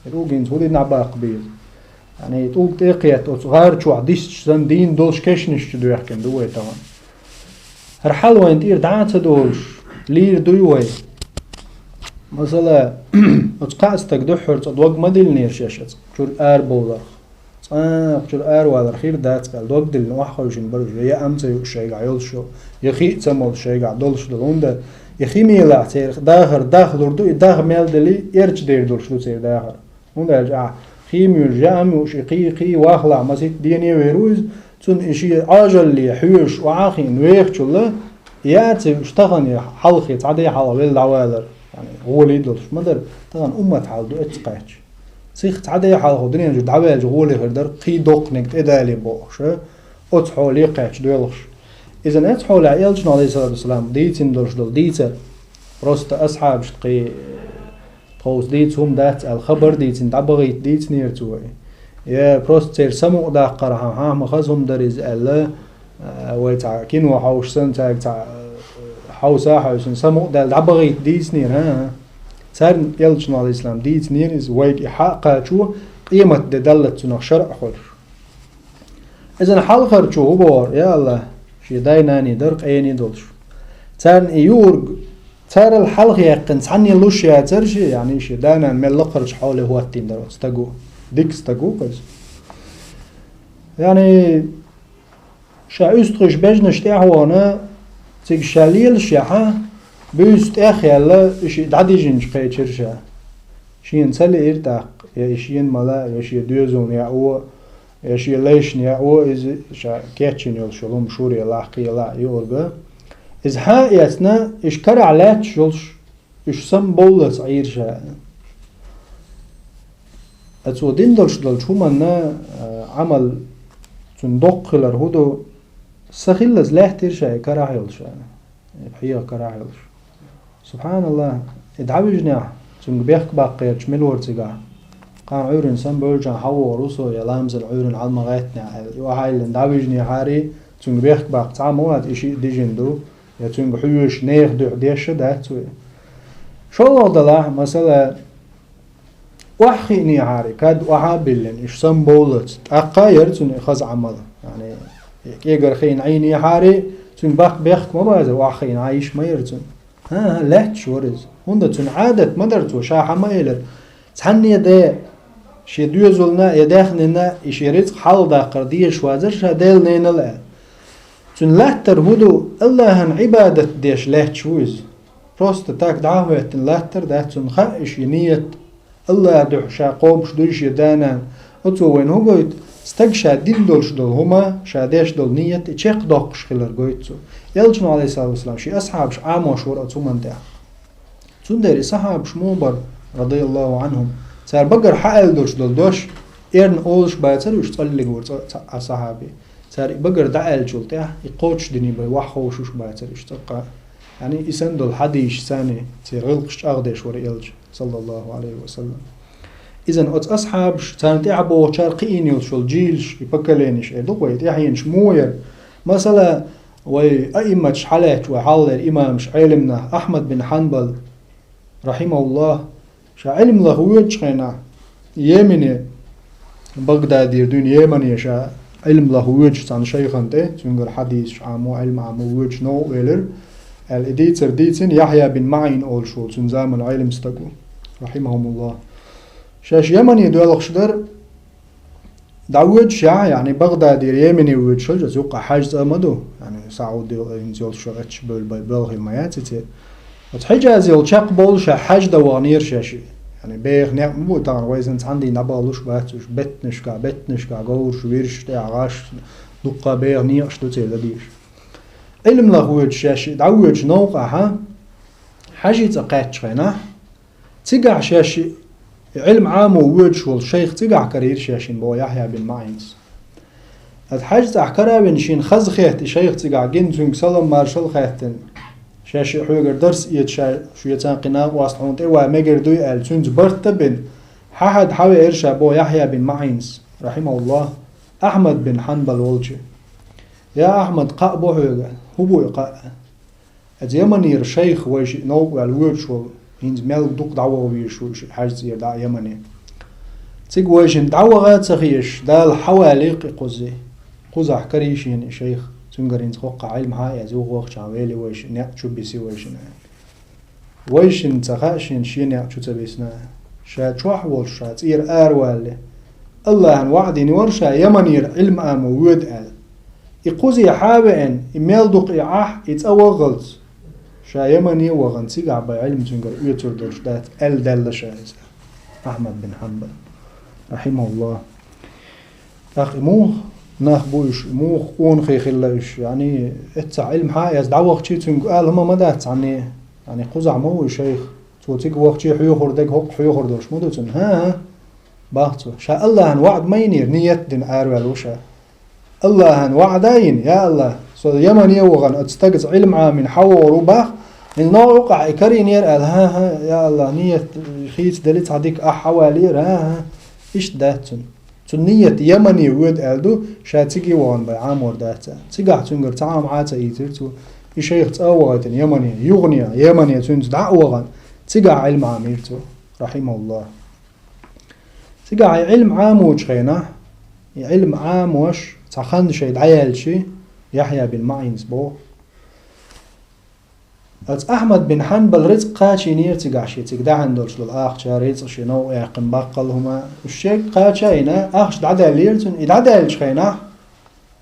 ТӀулга хӀинца хӀун дина дӀабаккха беза? Яъни тӀулга тӀе а кхетта, оцу гӀар чохь дисча санна дийна долуш кешнаш чу доьхкина ду вай тахана. ХӀара хьал вайна тӀера дӀа а ца долуш, лийр дуй вай? Масала, оцу кхаа стага дуьххьара цкъа дог ма диллинера шаьш оцу чуьра арабовларх. Цкъа кху чуьра аравалар хир дац аьлла, дог диллина охьахевшина бара уьш, я яа ца юуш шайгахь йолуш йолу, я хи а ца молуш шайгахь долуш долу. ХӀунда и хи мелахь церан дахар дахлур ду, и дах мел дели, эрча дер долуш ду церан дахар. ХӀунда аьлча ахь хи муьйлуш, яа муьйлуш, и кхий, кхий вахлахь, масийтта дене а вер ву иза, цунна и шен Ӏожалле хьоьжуш охьа а хиъна вехачул а, яа ца юуш тахана я хьалхе, цхьа де хьалха велла дӀавалар, яъни, гӀоле а долуш ма дара, тахана уммат хьал ду эццахь кхаьчча. Сиха цхьа де хьалха дуьнен чу дӀаваьлча гӀоле хир дара, кхий доккханиг тӀедале бохуш, оцу хьоле кхаьчча доьлхуш. Иза оцу хьолехь Элчано, алейхиссалату вассалам, дийцина долуш долу дийцар, просто асхьабашна кхин тховса дийца хӀума дац аьлла, хабар дийцина, дӀабахийта дийцинера цо. Я просто церан самукъадаккхархьама, хьан ма хаза хӀума дара иза аьлла, а, вай цхьа кино хьовсуш санна, цаьрга цхьа, а, хьовса а хьовсийна, самукъадаьлла дӀабахийта дийцинера, а, а. Царна Элчано, алейхиссалам, дийцинера иза, вайга и хьа а кхачо, къематде даллалц цунах шарӀ а хуьлуш. Иза хьалхарчо хӀун бохура, я АллахӀ, шен дай-наний дара къений долуш. Царна и юург, царал хьалха яьккхина цхьанне луш яцара шен, яъни шен да-нана мел лакхарчу хьоле хӀоттийна дара оцу стаго. Дика стаг ву-кх иза. Яъни, ша уьстагӀий бежнаш тӀехь а вахана, цига ша лелаш яхьа, буьйса тӀех а яьлла, и шиъ дӀадижинчу кхечира ша. Шена ца лиира тӀаккха, я и шена ма лаьа, я шен доьзална яа, я шен лайшна яа, иза ша кечйина йолуш йолу хӀума шуре лахкхелахь юург. Иза хьа а эцна, иша карахь лаьтташ йолуш, Уьш самабовллалц Ӏийра ша. Ткъа цо дина долуш долчу хӀуманна, а, Ӏамал цуьнан доккха хилар хӀун ду? Са хиллалц лаьттира ша и карахь йолуш, и пхьегӀа карахь йолуш. СубхьаналлахӀ, и дӀавижнехь, цуьнга бехк баккхарчу мила вара цигахь? Кхана Ӏуьйранна самабевллачохь хьавогӀур ву со, я ламазан Ӏуьйранна хьала ма гӀаьттинехь аьлла, и охьайиллина дӀавижнехьара, цуьнга бехк баккха цхьа а ма вац, и шиъ дижина ду, я цуьнга хьоьжуш, нехан дуьхьа деш а дац вай. ШолгӀа делахь, масала, охьахиънехьара, кад охьа а биллина, уьш самабовллалц, тӀаккха а яра цуьнан и хаза Ӏамал. Яъни, кӀегара хиъна Ӏийнехьара, цуьнга баккха бехк ма базара, охьахиъна Ӏан йиш ма яра цуьнан. ХӀан-хӀа, лаьтташ вара иза. ХӀунда цуьнан Ӏадат ма дара цо, ша хьан ма элира. Цхьанне де, шен доьзална я даьхнина, и шен рицкъ хьалхадаккхар дезаш вазара ша Делан ненал аьлла. Цуьнан латтар хӀун ду, АллахӀан Ӏибадат деш лаьтташ ву иза. Просто так дӀа а хӀоьттина латтар дац, цунна хаьа и шен ният. АллахӀан дуьхьа ша кхобуш дуй шен да-нана. Оцо вайна хӀун гойту? Стаг ша дина долуш долу хӀума, ша деш долу ният и чекхдоккхуш хилар гойту цо. Элчано, Ӏалайхиссалату вассалам, шен асхьабаш Ӏамош вара оцу хӀуманна тӀехь. Цундела и сахьабаш муха бара, радияллаху Ӏанхум, цара багара хьааьлла долуш долу дош, эрна олуш бацара уьш, цкъа лиг вара цкъа а сахьаби. Цара и багара дӀааьллачул тӀаьхьа, и кхочушдина бен ваха ховшуш бацара уьш цкъа а. Яъни, и санна долу хьадисаш царна церан гӀиллакхаш чӀагӀдеш вара элча, саллаллаху Ӏалайхи ва саллам. Иза оцу асхьабаш, царна тӀаьхьа богӀучара кхиийна йолуш йолу жилаш, и поколенеш эр ду-кх вай, тӀаьхьенаш муха яра? Масала, вай аимматаш хьалаьцча, вай хьалхалера имамаш, Ӏелимнах, Ахьмад бин Хьанбал, рахьимахуллах, ша Ӏилма лаха воьдучу хенахь, Йемене, Багдадера дуьйна Йемене ша Ӏилма лаха воьдуш цхьана шайхана тӀе, цуьнгара хьадисаш Ӏамо, Ӏилма Ӏамо воьдуш новкъа велира, аьлла, и дийцар дийцина Яхьъя бин МаӀин олуш волу, цуьнан заманан Ӏелим стаг ву, рахьимахумуллах. Шаьш Йемене доьлхуш дара, дӀавоьдуш яхь, яъни Багдадера Йемене воьдуш хилча, оцу юккъехь Хьаьжа цӀа ма ду, яъни Саудил хӀинца йолуш йолу эццахь бевлла бай-, боьлхуьйла ма яц и цӀе. Оцу Хьиджазе йолу чекхбовлуш ша Хьаьж дан вахана яра шаьш. Яъни беха некъ ма бу, тахана вай санна цхьана дийнахь набахалуш бац уьш, беттанашкахь, беттанашкахь говраш, вирш, тӀехь гӀаш, дуккха беха некъаш ду церан ладийгӀаш. Ӏилма лаха воьдуш шаьш дӀавоьдуш новкъахь, Хьаьжи цӀа кхаьччу хенахь, цигахь шаьш и Ӏилма Ӏамо воьдуш волу шайх цигахь карийра шаьшшинна, боху Яхьъя бин МаӀинс. Аса Хьаьжа цӀахь кара а вина, шена хаза хетта и шайх цигахь гина, цуьнга салам-маршалла а хаьттина. Шаьш хьоьгара дарс эца ша, шуьца кхин накъост хьуна тӀе ван мегар дуй аьлла, цуьнца барт а бина, хьан хьада хьан веара ша, боху Яхьъя бин МаӀинс, рахьимахуллах, Ахьмад бин Хьанбал волчу. Я Ахьмад, кхаъ бу хьоьга, хӀун бу и кхаъ? Оцу Йеменера шайх вай шиъ новкъа ваьлла воьдуш волу, хӀинца мел дукха дӀаваха везаш ву шиъ Хьаьжа цӀера дӀа а Йемене. Цига вайшинна дӀаваха а ца хезаш, Дала хьавалийра-кх и кхуззий. Кхузахь карий шена и шайх, цуьнгара хӀинца хӀокхахь Ӏилма хьа а эцна, юха вахчахьана вели вайшиъ, некъ чу биси вайшинна. Вайшинна ца хаьа шена шен некъ чу ца бисна. Ша чохь а волуш, ша цӀера аравалале, АллахӀан ваӀда йина вара ша Йеменера Ӏилма Ӏамо воьду аьлла. И кхуззий хьа а веана, и мел дукха и Ӏахь, и цӀа ваххалц, ша Йемене а вахана, цигахь бен Ӏилма цуьнгара оьцур долуш дац аьлла даьлла ша иза, Ахьмад бин Хьанбал, рахьимахуллах. ТӀаккха и муха нах бу уьш, и муха къонахий хилла уьш, яъни, эццахь Ӏилма хьа а эцна дӀавахчий, цуьнга ала хӀума ма дац цхьанне, яъни, кхузахь ма ву и шайх, цо цига вахчий хьоьхур дерг хӀокху хьоьхур долуш ма ду цунна. ХӀан-хӀа, бах цо. Ша АллахӀан ваӀда ма йинера, ниет а дина араваьлла ву ша. АллахӀан ваӀда а йина, я АллахӀ, со Йемене а вахана, оцу стагаца Ӏилма Ӏамийна хьавогӀур ву бах, хӀинца новкъа юкъахь и карийнера аьлла, хӀан-хӀа, я АллахӀ, ниет хийцаделла цхьа дика ахь хьавалийра, хӀан-хӀа, иштта дац цуьнан. Цуьнан ниет Йемене воьду аьлла ду, ша цига а вахана бен Ӏамор дац аьлла. Цигахь цуьнгара цхьа хӀума хьа а ца ийцира цо. И шайх цӀа а вахийтина Йемене, юхане, Йемене цуьнца дӀа а вахана, цигахь Ӏилма Ӏамийра цо, рахьимахуллах. Цигахь и Ӏилма Ӏамочу хенахь, и Ӏилма Ӏамош цхьа хан шайн дӀаяьлча, Яхьъя бин МаӀинс боху. Аса Ахьмад бин Хьанбал рицкъ кхачийнера цигахь шен, цига даьхьна долуш долу ахча, рицкъ, шен новкъа яьккхина баккхал хӀума. Уьш шега кхача а йина, ахча дӀадаьллера цуьнан, и дӀадаьллачу хенахь,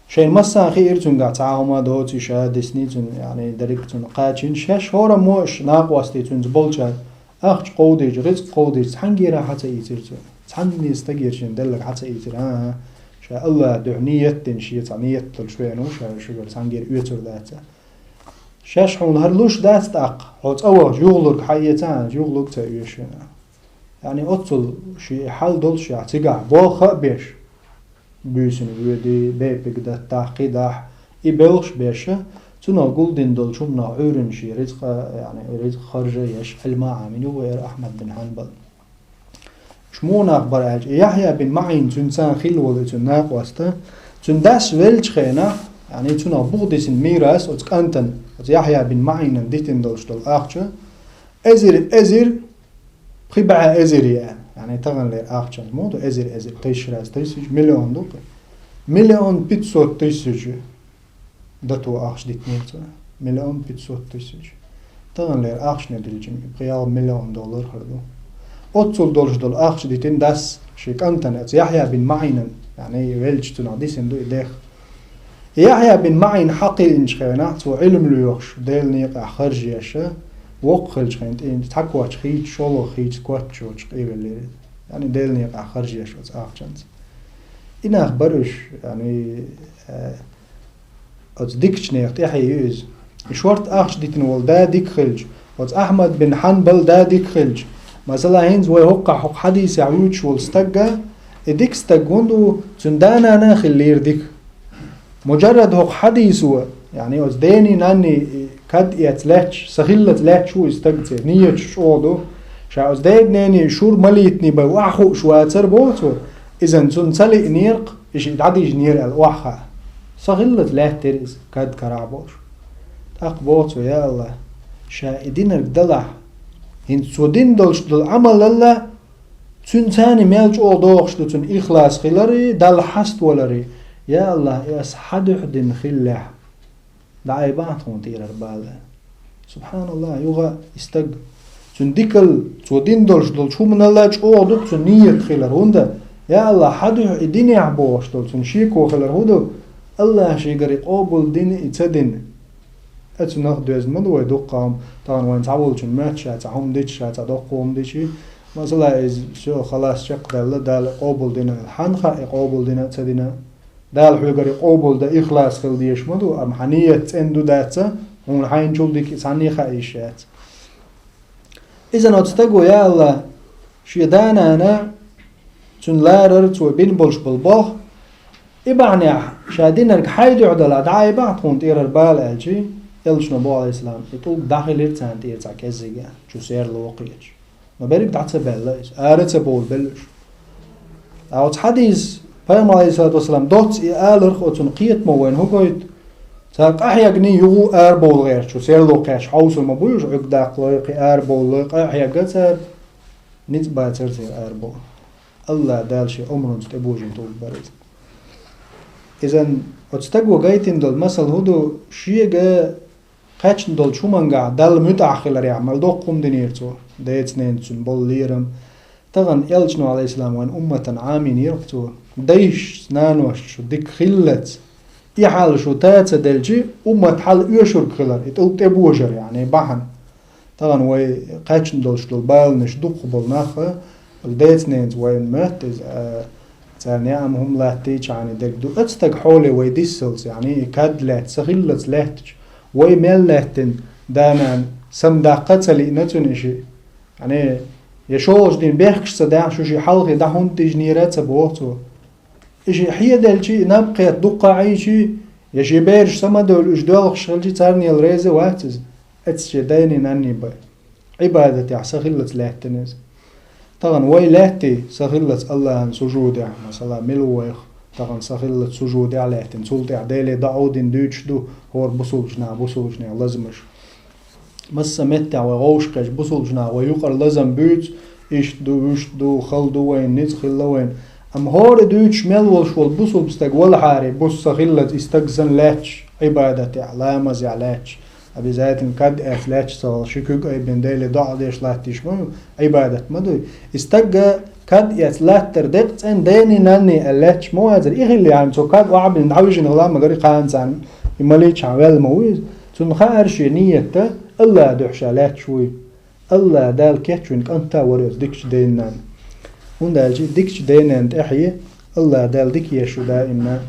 шайна массарна хиира цуьнгахь цхьа а хӀума доций ша, дисний цуьнан, яъни дерриг а цунна кхачийна, шаьш хӀораммо а уьш накъостий цуьнца болчара ахча кховдийча, рицкъ кховдийча, цхьаьнгара хьа ца ийцира цо. Цхьанне стагера шена делларг хьа ца ийцира. ХӀан-хӀа, ша АллахӀан дуьхьа ниет а дина, шен цхьа ниет долуш веана ву ша, шуьгара цхьаьнгара оьцур дац аьлла. Шаьш хьуна хӀара луш дац тӀаккха, хьо цӀа вахаш юхалург хьаэца аьнна, юхалург ца оьшу шена. Яъни оццул шен хьал долуш яхь цигахь болх а беш, буьйсанна воьдий, бепиг даттахь, кхидахь, и белхаш беш, цунах гулдина долчу хӀуманах Ӏуьйранна шен ризкъа, яъни ризкъа харжа еш, Ӏилма Ӏамийна ю вай Ахьмад бин Хьанбал. Уьш муха нах бара аьлча, и Яхьъя бин МаӀин, цуьнан царна хилла волу и цуьнан накъост, цуьнан дас веллачу хенахь, яъни цунах буха дисина мирас оцу кӀантана, оцу Яхьъя бин МаӀинан дитина долуш долу ахча, эзир, эзир, пхи бӀе эзир ян, яъни таханлера ахчанца муха ду эзир, эзир, тысяча раз тысяча, миллион ду кхин. Миллион пятьсот тысяч. Дато ахча дитинера цо. Миллион пятьсот тысяч. Таханлера ахчане дилча, пхи-ялх миллион доллар хир ду. Оццул долуш долу ахча дитина дас шен кӀантана, оцу Яхьъя бин МаӀинан, яъни веллачу цунах дисина ду и дехха. И Яхьъя бин МаӀин хьакхиъначу хенахь, цо Ӏилма лоьхуш, Делан некъахь харжа еш, воккха хиллачу хенахь тӀе цхьа коч хийца, шолгӀа хийца, коч йоцуш къевеллера иза. Яъни Делан некъахь харжа еш оцу ахчанца. И нах бара уьш, яъни, э, оцу дикачу нехан тӀаьхье ю иза. И шорта ахча дитина волу да дика хилча, оцу Ахьмад бин Хьанбал да дика хилча, масала, хӀинца вай хӀокхахь хӀокху хьадисехь вуьйцуш волу стагга, и дика стаг хӀунда ву, цуьнан да-нана а хиллера дика. Муджаррад хӀокху хьадисо, яъни оцу дений, нанний кад эцна лаьтташ, сахиллалц лаьтташ ву и стаг, церан нияташ чӀогӀа ду. Ша оцу дений, нений шура малийтиний бен охьахууш вацара боху цо, иза цунна ца лиънера-кх, и шиъ дӀадижинера аьлла охьахаа. Сахиллалц лаьттира иза, кад карахь болуш. ТӀаккха боху цо: «Я АллахӀ, ша и динарг далахь, хӀинца цо дина долуш долу Ӏамалалла, цуьнан царний мел чӀогӀа догӀуш ду цуьнан ихлас хилари, Далла хьаставалари. Я АллахӀ, и ас хьан дуьхьа дина хиллехь, дӀаайбахьа тхуна тӀера бала». СубхьаналлахӀ, юха и стаг, цуьнан дикалла, цо дина долуш долчу хӀуманалла чӀогӀа ду-кх цуьнан ният хилар. ХӀунда, я АллахӀ, хьан дуьхьа и динехь бохуш долу цуьнан шеко хилар хӀун ду? АллахӀа шегара и къобал дина, и ца дина. Оцунах доьзна ма ду вай дуккха хӀума, тахана вайн цхьаволчун моьтту ша цхьа хӀума дича, ша цхьа доккха хӀума дича. Масала, иза всё, халас, чекхдаьлла, Дала къобал дина. Хьанна хаьа и къобал дина а, ца дина а? Дала хьоьгара и къобал дан ихлас хила дезаш ма ду, амма хьан ният цӀена ду, дац а, хьуна хьайначул дика и цхьанне а хаа йиш яц. Иза оцу стаго, я АллахӀ, шен да-нана, цуьнан ларар, цо бина болуш болу болх, и бахьанехь ша динарг хьайн дуьхьа далахь, дӀаайбахьа тхуна тӀера бала аьлчи, элчано боху, Ӏалайхиссалам, и тӀулг дӀахилира царна тӀера цхьа кӀеззига, чу серла вокхуьйтуш. Но берриг дӀа ца баьлла иза, ара а ца бовлабелла уьш. Ткъа оцу хьадисехь Пайхамар, Ӏалайхиссалату вассалам, доцца и аларх оцунна кхетамо вайна хӀун гойту? Цара къахьегний юха арабовла гӀерташ, чу серла кхаьчча хьовсур ма буй уьш, Ӏуьрг даккхалой, кхин арабовлалой, къахьегна цара, ницкъ бацара церан арабовла. АллахӀ Дала шен омранца тӀебожийна тӀулг бара иза. Иза оцу стаго гайтина долу масал хӀун ду, шега кхаьчна долчу хӀумангахь Далла муьтӀахь хиларехь мел доккха хӀума динера цо, деца-ненаца цуьнан болу лерам. Тахана элчано, Ӏалайхиссалам, вайн умматана Ӏамийнера-кх цо, дайшца, наношца шу дика хиллалц, и хьал шу та ца делчи, уммат хьал оьшург хилар, и тӀулг тӀебожар, яъни бахьана. Тахана вай кхаьчна долуш долу баланаш дукхахболу нах а, деца-ненаца вайна моьтту иза, а, царна яа хӀума латтийчхьана дерг ду. Оцу стаг хьоле вай диссалц, яъни и кад лаьтта, сахиллалц лаьттача, вай мел лаьттина да-нана самадаккха а ца лиъна цуьнан и шиъ. Яъни, я шолгӀачу дийнахь бехкаш ца дахь, шу шиъ хьалхе дӀа хӀунда тӀижинера а ца боху цо. И шиъ хьеделчи, и наб кхетта дуккха а Ӏийчи, я шен бераш са ма девлла уьш доьлхуш хилчи, царнел реза вац иза, эццахь шен дайний-нанний бен. Ӏибадатехь сахиллалц лаьттина иза. Тахана вай лаьттий сахиллалц АллахӀан сужудехь, масала, мила ву вайх, тахана сахиллалц сужудехь лаьттина, цул тӀаьхьа Деле доӀа а дина дуьйцуш ду хӀора бусулбачу наха, бусулбачу нехан лазамаш. Массо а меттехь вай гӀовшахкхетча, бусулбачу наха вай юкъара лазам буьйцу, иштта ду, вуьшта ду, хала ду вайна, ницкъ хилла вайна. Амма хӀора дуьйцуш мел волуш волу бусулба стаг валахьара, бус сахиллалц и стаг санна лаьтташ, Ӏибадатехь, ламазехь лаьтташ, обязательно кад эцна лаьтташ ца вала, ши куьг айбина Деле доӀа деш латтийш ма ю, Ӏибадат ма дуй. И стагга кад эцна латтар декъа цӀена дайний-нанний аьлла лаьтташ ма вацара, и хилла яхьна, цо кад охьабина дӀавижина хила а ма гарий, кхана царна и малийчхьана ваьлла ма ву иза. Цунна хаьара шен ният а, АллахӀан дуьхьа ша лаьтташ вуй. АллахӀ Дала кечвина кӀант а вара оцу дикачу дайнан. ХӀунда аьлча дикачу дайнан тӀаьхье АллахӀ Дала дика еш ю даимна.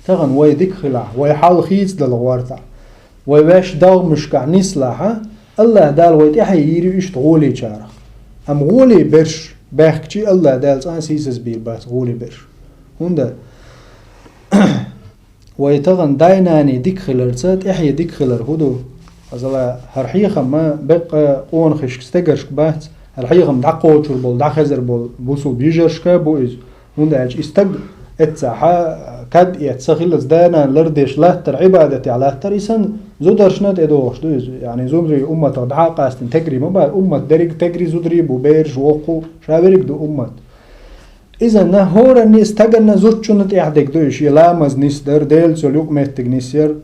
Тахана вай дика хилахь, вай хьал хийцадала гӀортахь, Вай ваьш догӀмашкахь нислахь, АллахӀ Дала вай тӀаьхье йийр ю иштта гӀолечарах. Амма гӀоле берш баьхкача АллахӀ Дала цкъа а сийсаз бийр бац гӀоле берш. ХӀунда вай тахан дай-наной дика хиларца тӀаьхье дика хилар хӀун ду? Хьажал, хӀара хьехам беккъа къонахашка, стегаршка бац, хӀара хьехам дӀакхочур бола, дӀахезар бола бусулба йижаршка бу иза. ХӀунда аьлча и стаг эццахь кад а эцна, са хиллалц да-нана лардеш латтар, Ӏибадатехь латтар, и санна зударшна тӀедогӀуш ду иза. Яъни зударий умматах дӀа а къастийна тегри ма бац, уммат дерриг тегри зударий бу, бераш, воккхача, ша верриг ду уммат. Иза нах хӀоранна, стаганна, зудчунна тӀехь дерг ду и шен ламаз нисдар, Делаца йолу юкъаметтиг нисъяр.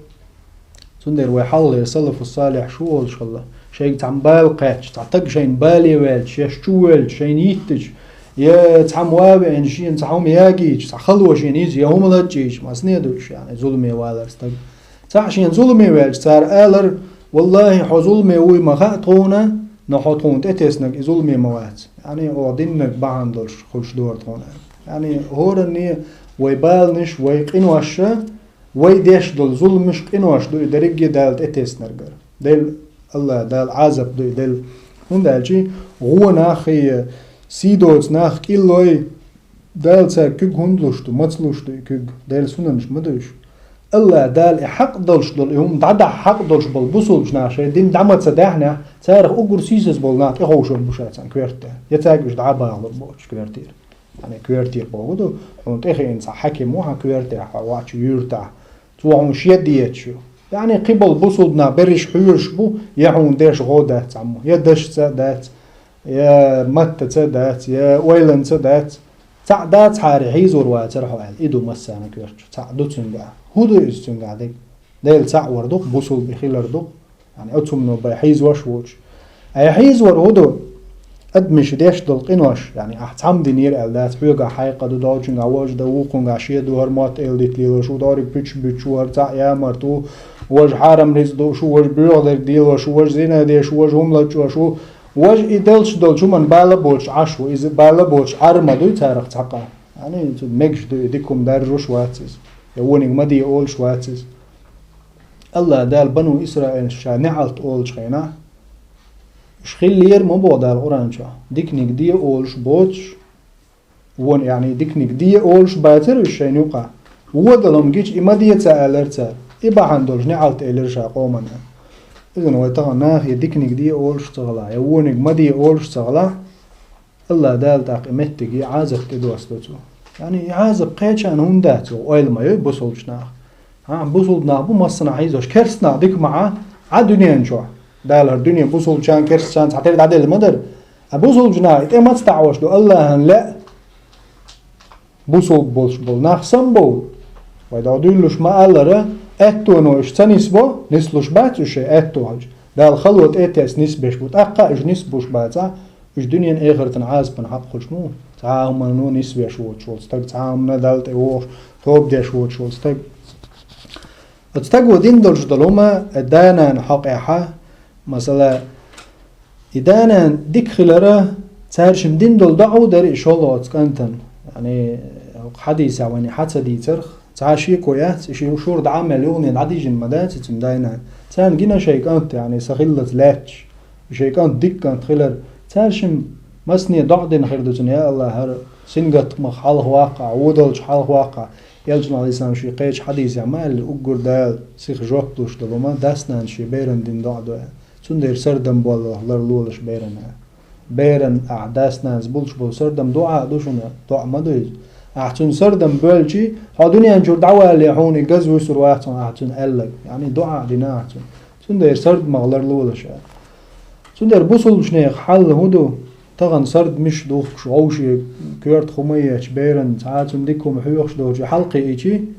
Цундела вай хьалхалера салафу салихь шу олуш хилла. Шайга цхьамма бала кхаьчча, цхьа стаг шайна бале ваьлча, шаьш чу воьлча, шайна йиттича, я цхьамма ван веана шена цхьа хӀума ягийча, цхьа хало шена йича, я хӀума лачкъийча, масане ду уьш, яъни зуламе валар стаг. Цхьаъ шена зуламе ваьлча, цара алар: «ВаллахӀи, хьо зуламе вуй ма хаьа тхуна, но хьо тхуна тӀетеснарг и зуламе ма вац». Яъни оха диннарг бахьана долуш хуьлуш дора тхуна. Яъни хӀоранна вай баланаш, вай къинош, вай деш долу зуламаш, къинош ду и дерриге а Дала тӀетеснаргара. Делла, АллахӀ Дала Ӏазап ду и делла. ХӀунда аьлча гӀо нах а, сий доцу нах, кӀиллой, Дала цаьрга куьг хӀунда луш ду, маца луш ду и куьг? Делан сунанаш ма ду уьш. АллахӀ Дала и хьакъ долуш долу, и хӀума дӀадахьа хьакъ долуш болу бусулбачу наха шайн дин дӀа ма ца даьхьнехь, царах уггар сийсаз болу нах тӀеховшор бу ша царна коьрта тӀехь. Я цаьрга уьш дӀа а бахалур боцуш коьртера. Яъни коьртера бохург ду, хьуна тӀехиъна цхьа хьаким ву хьан коьртехь, хьо вачу юьртахь. Цо хьуна шен дезаш ю. Яъни кхин болу бусулба нах берриш хьоьжуш бу, я хьуна деш гӀо дац цхьаммо, я дашца а дац, я маттаца а дац, я ойланца а дац. Цхьаъ дацахьара хьийзор вацара хьо аьлла, и ду массарна коьртачу. Цхьаъ ду цуьнгахь. ХӀун ду иза цуьнгахь дерг? Дела цхьаъ вар ду-кх, бусулба хилар ду-кх. Яъни оцу хӀумано бен хьийзош воцуш. Ай хьийзор хӀун ду? Адамаша деш долу къинош, яъни ахь цхьамма динера аьлла дац, хьоьгахь хьайкха ду, долчуьнгахь важа дан, вукхуьнгахь шен ду, хӀара мотт эладита лелош ву, дӀориг пуьчаш буьттуш ву, хӀара цхьаъ ямарта ву, важа хьарам рицкъ дууш ву, важа боьха дерг делош ву, важа зина деш ву, важа хӀума лачкъош ву, важа и деллаш долчу хӀуманна бала боцуш Ӏаш ву, иза бала боцуш Ӏар ма дуй царах цхьаккха. Яъни цу мегаш ду и дика хӀума даржош вац иза, я вониг ма де олуш вац иза. АллахӀ Дала бану Исраилшна ша неӀалт олучу хенахь, уьш хиллера ма боху Дала Къуръан чохь, диканиг де олуш боцуш, вон, яъни диканиг де олуш бацара уьш шайна юкъахь. Вон далам гича, и ма де ца алара цара, и бахьана долуш неӀалт элира ша къоманна. Иза вай тахана нахе диканиг де олуш ца хилахь, я вониг ма де олуш ца хилахь, АллахӀ Дала тӀаккха и меттиге Ӏазап тӀедосту цо. Яъни и Ӏазап кхечарна хӀунда дац, ойла ма йой бусулбачу наха. ХӀан, бусулба нах бу массанхьа хьийзош, керста нах дика ма Ӏа, Ӏа дуьнен чохь. Дала хӀара дуьне бусулбачарна, керстачарна цхьатерра дӀаделла ма дара. А бусулбачу наха и тӀе маца таӀош ду, АллахӀана лаьа бусулба болуш болу нах самабовла. Вай догӀа дуьйлалуш ма-аллара, аьттоно уьш ца нисбо, нислуш бац уьш шайн аьтто хилча. Дала хало тӀе а тесна нисбеш бу, тӀаккха а уьш нисбуш бацахь, уьш дуьненан, эхартан Ӏазапан хьакъ хуьлуш ма ву. Цхьа а хӀумано нисвеш воцуш волу стаг, цхьа а хӀуманна Далла тӀе вогӀуш, тоба деш воцуш волу стаг. Оцу стаго дина долуш долу хӀума, э, да-нана хьокъехьа, масала, и да-нана дика хилара, цара шимма дина долу доӀа а дара и шолгӀа оцу кӀантана. Яъни, хӀокху хьадисехь вайна хьа ца дийцарх, цхьа шеко яц, и ши шура дӀа а мел юхане дӀадижина ма дац и цуьнан дай-нана. Царна гина шайн кӀант, яъни, са хиллалц лаьтташ. Шайн кӀант дика кӀант хилар. Цара шимма массане доӀа дина хир ду цунна: «Я АллахӀ, хӀара сингаттамах хьалха ваккха ахь, вон долчу хьалха ваккха ахь». Элчано, Ӏалайхиссалам, шен кхечу хьадисехь ма аьлла, уггар Дала сиха жоп луш долу хӀума дас-нанас шен беран дина доӀа ду аьлла. Цундела сардам боллалх ларлолаш берана. Беран ахь дас-нанас булуш болу сардам доӀа а ду шуна, доӀа ма ду иза. Ахь цуьнан сардам боьлчи, хьо дуьнен чуьра дӀавалале хьуна и газа вуьсур вац хьуна ахь цуьнан аьлларг. Яъни доӀа а дина ахь цуьнан. Цундела сардамах ларлолаш аьлла. Цундела бусулбачу нехан хьал хӀун ду? Тахана сардамаш духкуш, вовшийн коьрта хӀума ечу, беран цхьа а цунна дика хӀума хьоьхуш доцу хьалакхиийчи,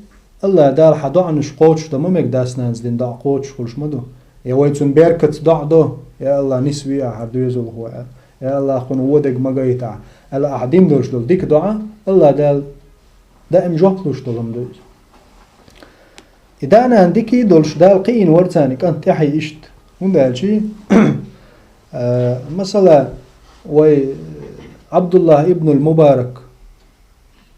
АллахӀ Дала хьан доӀанаш кхочушдан ма мега, дас-нанас дина доӀа кхочуш хуьлуш ма ду. Я вай цунна беркатца доӀа до: «Я АллахӀ, нисве ахь хӀара доьзалхо», аьлла. «Я АллахӀ, кхунна вон дерг ма гайта ахь», аьлла, ахь дина долуш долу дика доӀа, АллахӀ Дала даим жоп луш долу хӀума ду иза. И да-нана дика а долуш, Дала кхиийна вара царна и кӀант тӀаьхье иштта. ХӀунда аьлча, а, масала, вай Ӏабдуллахь ибнул Мубарак,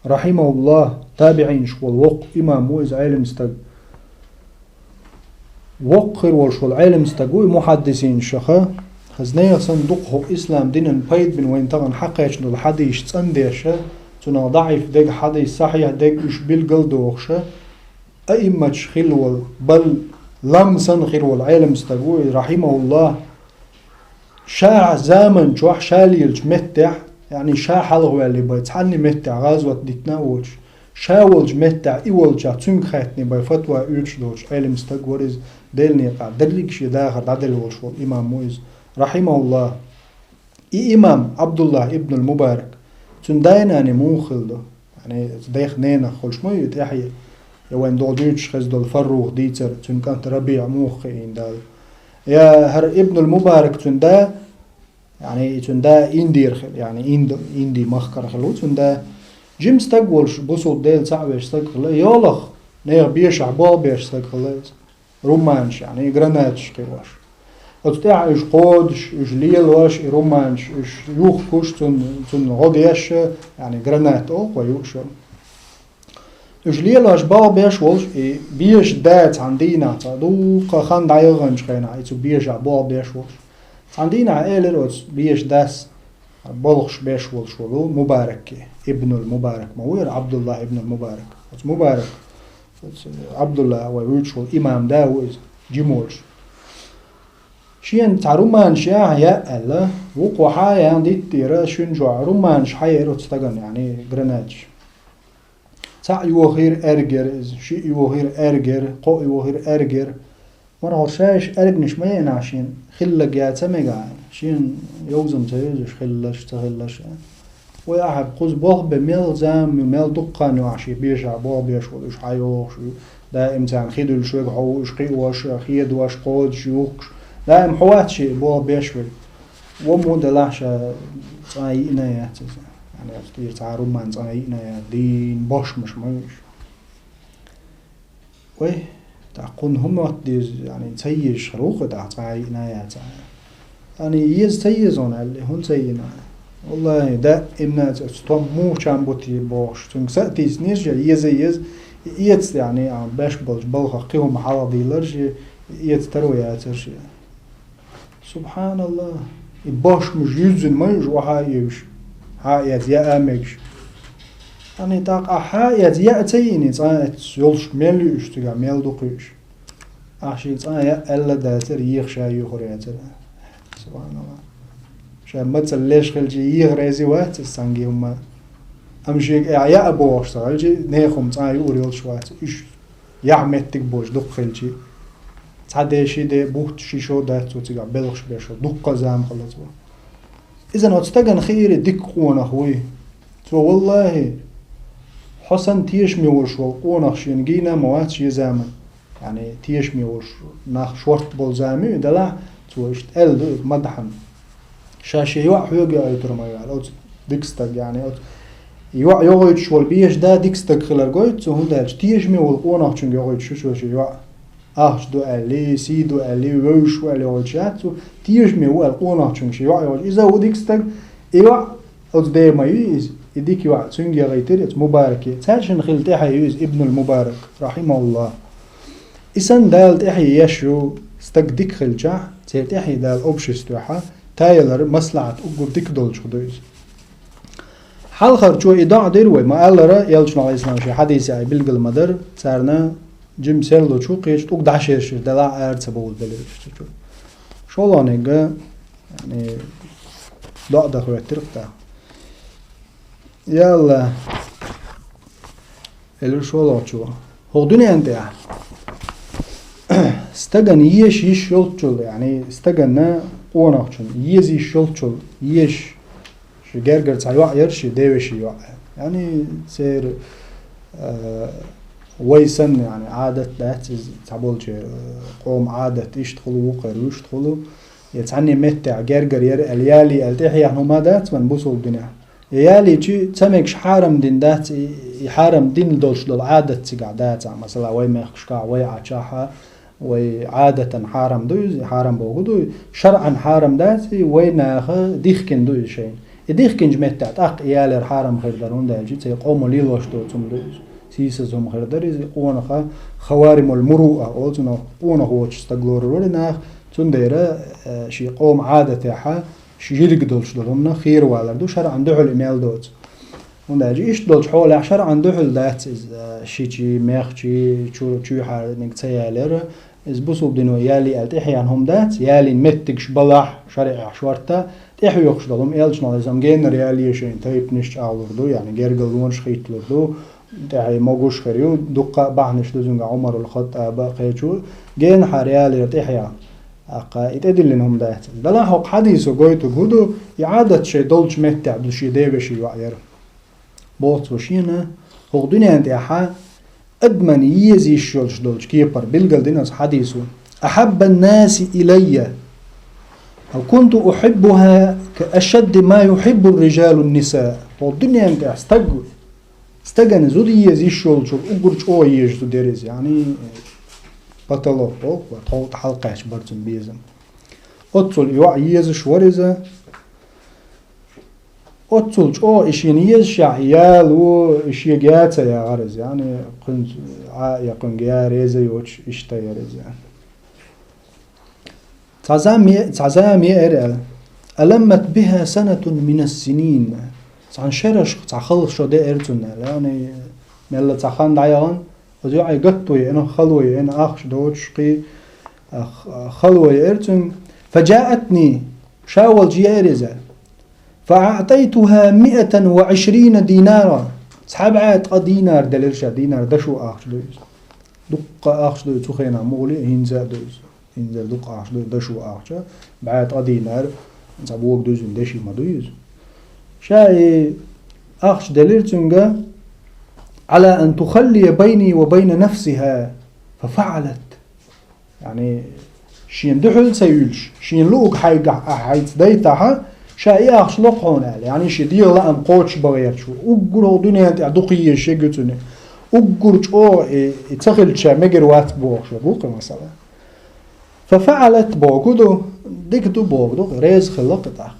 рахьимахуллахь, табиӀинашка волу воккха имам ву иза, Ӏелим стаг. Воккха хир волуш волу Ӏелам стаг ву и мухьаддисинашха, хаза нехан санна дукха хӀокху ислам динан пайда бина вайна тахана хьакхаьчна долу хьадисаш цӀандеша, цунах даӀиф дерг, хьадис сахьихь дерг уьш билгал а дохуша, аимматаш хилла волу, бал лам санна хир волу Ӏелам стаг ву и, рахьимахуллах. Ша заман чохь ша лелачу меттехь, яъни ша хьалхаваьлли бай цхьанна меттехь гӀазот дитина а воцуш, ша волчу меттехь и волчохь цуьнга хаьттина бай фатва оьцуш долчу Ӏелам стаг вара иза, Делан некъахь дерриг шен дахар дӀаделла волуш волу имам ву иза, рахьимахуллах. И имам Абдуллах ибнул Мубарак, цуьнан дай-наной муха хилла ду? Яъни, дайх-ненах хуьлуш ма ю тӀаьхье. Я вайн долу дуьйцуш хеза долу Фаррух дийцар, цуьнан кӀант РабиӀ муха хиъна Далла. Я хӀара Ибнул Мубарак цуьнан да, яъни, и цуьнан да Индера хилла, яъни, Инду-, Инди махкара хилла ву цуьнан да. Жима стаг волуш, бусулба Дела цхьаъ веш стаг хилла, йолах, нехан бешахь болх беш стаг хилла иза. Румманаш, яъни гранаташ кхиош. Оцу тӀехь уьш кходуш, уьш лелош, и румманаш уьш юхкуш, цунна, цунна гӀо деш, яъни граната олу кхо юуш. Уьш лелош болх беш волуш, и беша да цхьана дийнахь, цхьа дуккха хан дӀаяханчу хенахь, и цу бешахь болх беш волуш. Цхьана дийнахь элира оцу беша дас, болхуш беш волуш волу Мубараке, Ибнул Мубарак ма ву яра, Абдуллах ибнул Мубарак. Оцу Мубарак, оцу Абдуллах вай вуьйцуш волу имам да ву иза, жима волуш. Шена цхьа румманаш яхьа яа аьлла, вукхо хьа а яьхна диттера, шуьнан чохь румманаш хьаера оцу стагана, яъни гранаташ. Цхьаъ йохийра, аьргера иза, шиъ йохийра, аьргера, кхоъ йохийра, аьргера. Мархьор шайша аьргнаш ма еана шена, хилларг яц ца мега, шена йовзам ца езаш, хиллаш, ца хиллаш. Вай ахьа кхуза болх бе мел зама ю, мел дуккха хан ю ахьа шен бешахь болх беш волу, уьш хьайохуш ю, даим царна хи дуьллуш верг хьо ву, уьш кхиош, хедош, кходуш, юхкуш. Даим хьо вац шен болх беш верг. Вон муха делахь ша цкъа а йиъна яц иза. Яъни, оцу тӀера цхьа а румман цкъа а йиъна яц, дийна бошмаш ма ю уьш. Вай, тӀаккха кхунна хӀун мотт деза, яъни, ца езаш хир ву кху, тӀаккха цкъа а йиъна яц. Яъни, еза ца еза хьуна аьлла, хӀунда ца йиъна? Валлахи, даимна а цу стом муха чам бу те бохуш, цуьнга са а тийсинера ша, еза а еза, и эца, яъни, а беш болчу балхах кхин хӀума хьалха дийлара ша, и эца таро яцара ша. Субханаллах. И бошмаш юьззина ма ю уьш, охьа а евш, хьа а эца, яа а мегаш. Ани тӀаккха ахьа хьа а эца, яа ца йиъний, цкъа а эцна йолуш мел ю уьш цигахь, мел дукха ю уьш. Ахьа шен цкъа а яа аьлла дацара, еха ша юьхур яцара. Субханаллах. Ша мацалла леш хилча, еха реза вац иза цхьаьнгге хӀумма. Амма шега яа а бохуш ца хилча, нехан хӀума цкъа а юур йолуш вац. Уьш яхь меттиг боцуш дукха хилчи. Цхьа де, ши де, бутт ши шо дац цо цигахь белхаш беш, дуккха а зама хилла цо. Иза оцу стагана хиира дика къонах вуй. Цо, валлахи, хьо санна тешаме волуш волу къонах шена гийна а ма вац шен заман. Яъни, тешаме волуш нах шортта болу зама ю и делахь, цо иштта аьлла ду иза мадахьан. Ша шен йоӀ хьоьга йоуьйтур ма ю аьлла, оцу дика стаг, яъни, оцу йоӀ йохуьйтуш волу беша да дика стаг хилар гойту цо, хӀунда аьлча тешаме волу къонахчуьнга йохуьйтуш ю шен йоӀ. Ахча ду аьлли, сий ду аьлли, вевзаш ву аьлла йохуьйтуш яц цо, тешаме ву аьлла къонахчуьнга шен йоӀ йохуьйтуш. Иза ву дика стаг, и йоӀ оцу ден ма ю иза, и дика йоӀ цуьнга яхийтира оцу Мубараке. Цаьршинна хилла тӀаьхье ю иза Ибнул Мубарак, рахьимахуллах. И санна Дала тӀаьхье еш ю, стаг дика хилчахь, церан тӀаьхье Дала обществехьа, тайалара маслахьат уггар дика долчух ду иза. Хьалхарчо и доӀа дира вай, ма-аллара, Элчано, Ӏалайхиссалам, шен хьадисехь билгал ма дара, царна жима серло чу кхечу тӀуг дӀашершира делахь ара ца бовла делира иштта чу. ШолгӀаниг, яъни, доӀа дан хӀоьттира-кх тӀаккха. Я АллахӀ, элира шолгӀачо, хӀокху дуьненна тӀехь стагана еша йиш йолччул, яъни стагана, къонахчунна еза йиш йолччул, еша ши гергара цхьа йоӀ яра ши девешин йоӀ. Яъни церан, а, вай санна, яъни, Ӏадат дац иза цхьаболчеран, а, къоман Ӏадат иштта хуьлу, вукхара вуьшта хуьлу. Я цхьанне меттехь гергара яра аьлла, ялий аьлла тӀехьехьа хӀума дац вайн бусулба динехь. Я ялийчи ца мегаш хьарам дина дац, и, и хьарам дина долуш долу Ӏадат цигахь дацахь, масала, вай мехкашкахь, вай Ӏачахьа, вай Ӏадатан хьарам ду иза, и хьарам боху ду, шарӀан хьарам дац, и вай наха дихкина ду иза шайна. И дихкинчу меттехь тӀаккха и ялар хьарам хир дара, хӀунда аьлча церан къомо лелош доцу хӀума ду иза. Сийсаза хӀума хир дара иза, къонаха хаваримул муруа олу цунах, къонах воцуш стаг лорур вара нах, цундела, э, шен къоман Ӏадатехьа, шен жириг долуш долу хӀуманах херавалар ду, шарӀан дуьхьал и мел доцу. ХӀунда аьлча иштта долчу хьолехь шарӀан дуьхьал дац иза, э, шичий, мехчий, чу-, чуьйхьарниг ца ялар, иза бусулба дино ялий аьлла тӀехьеана хӀума дац, ялийна меттигаш балахь, шарӀехь шортта, тӀехьоьхуш долу хӀума, элчано иза генара яле шайн тайпанаш чӀагӀлур ду, яъни гергарлонаш хийтталур ду, тӀаьхье могуш хир ю, дуккха а бахьанаш ду цуьнга Ӏумарул Хаттаба а кхечу, генахьара ялийра тӀехьеана. ТӀаккха и тӀедиллина хӀума дац. Делахь хӀокху хьадисо гойтург хӀун ду, и Ӏадат шайн долчу меттехь ду шен девешин йоӀ яра. Боху цо шена, хӀокху дуьнен тӀехьа адаман еза йиш йолуш долчу кепара билгалдина оцу хьадисо. «Ахьаббан наси илайя, ва кунту ухьиббуха ка ашадди ма юхьиббур рижалун ниса». ХӀокху дуьнен тӀехь стаг, стагана зуда еза йиш йолчул уггар чӀогӀа езаш зуда яра иза, яъни потолок боху, тхов тӀе хьалакхаьчна бара цуьнан безам. Оццул йоӀ езаш вара иза. Оццул чӀогӀа и шена езашехь, и яло, и шега яц а яхара иза, яъни кхуьнца Ӏа а я кхуьнга я реза йоцуш, иштта яра иза. Цхьа зама е-, цхьа зама еара аьлла. «Аламмат биха санатун минас синин». Цхьана шерашка цхьа халха шо деара цунна аьлла, яъни мелла цхьа хан дӀаяхана, оцу йоӀе гатто еана, хало еана, ахча доцуш кхин, а, х-, хало еара цуьнга. «Фаджаатни», ша волчу еара иза. «Фа аътайтуха миатан ва ишрина динара». Цхьа бӀе ткъа динар делира ша, динар дашо ахча ду иза. Дуккха ахча ду иза, цу хенахь муха ле а, хӀинца а ду иза. ХӀинца дуккха ахча ду, дашо ахча, бӀе ткъа динар, цхьа бога дуьззина деши ма ду иза. Ша и ахча делира цуьнга, «Ӏала ан тухаллия байни ва байна нафсиха». Фа фаъалат. Яъни, шена дуьхьал ца юьллуш, шена луъург хьайгахь ахь хьайца дайтахьа, ша и ахча ло хьуна аьлла. Яъни, шен дегӀан лаам кхочушбан гӀерташ ву. Уггар хӀокху дуьнен тӀехь дукха езаш ерг ю цуьнан. Уггар чӀогӀа и, и ца хилча мегар вац бохуш верг ву кхин, масала. Фа фаъалат бохург ду, дика ду бохург ду, реза хилла кхин тӀаккха.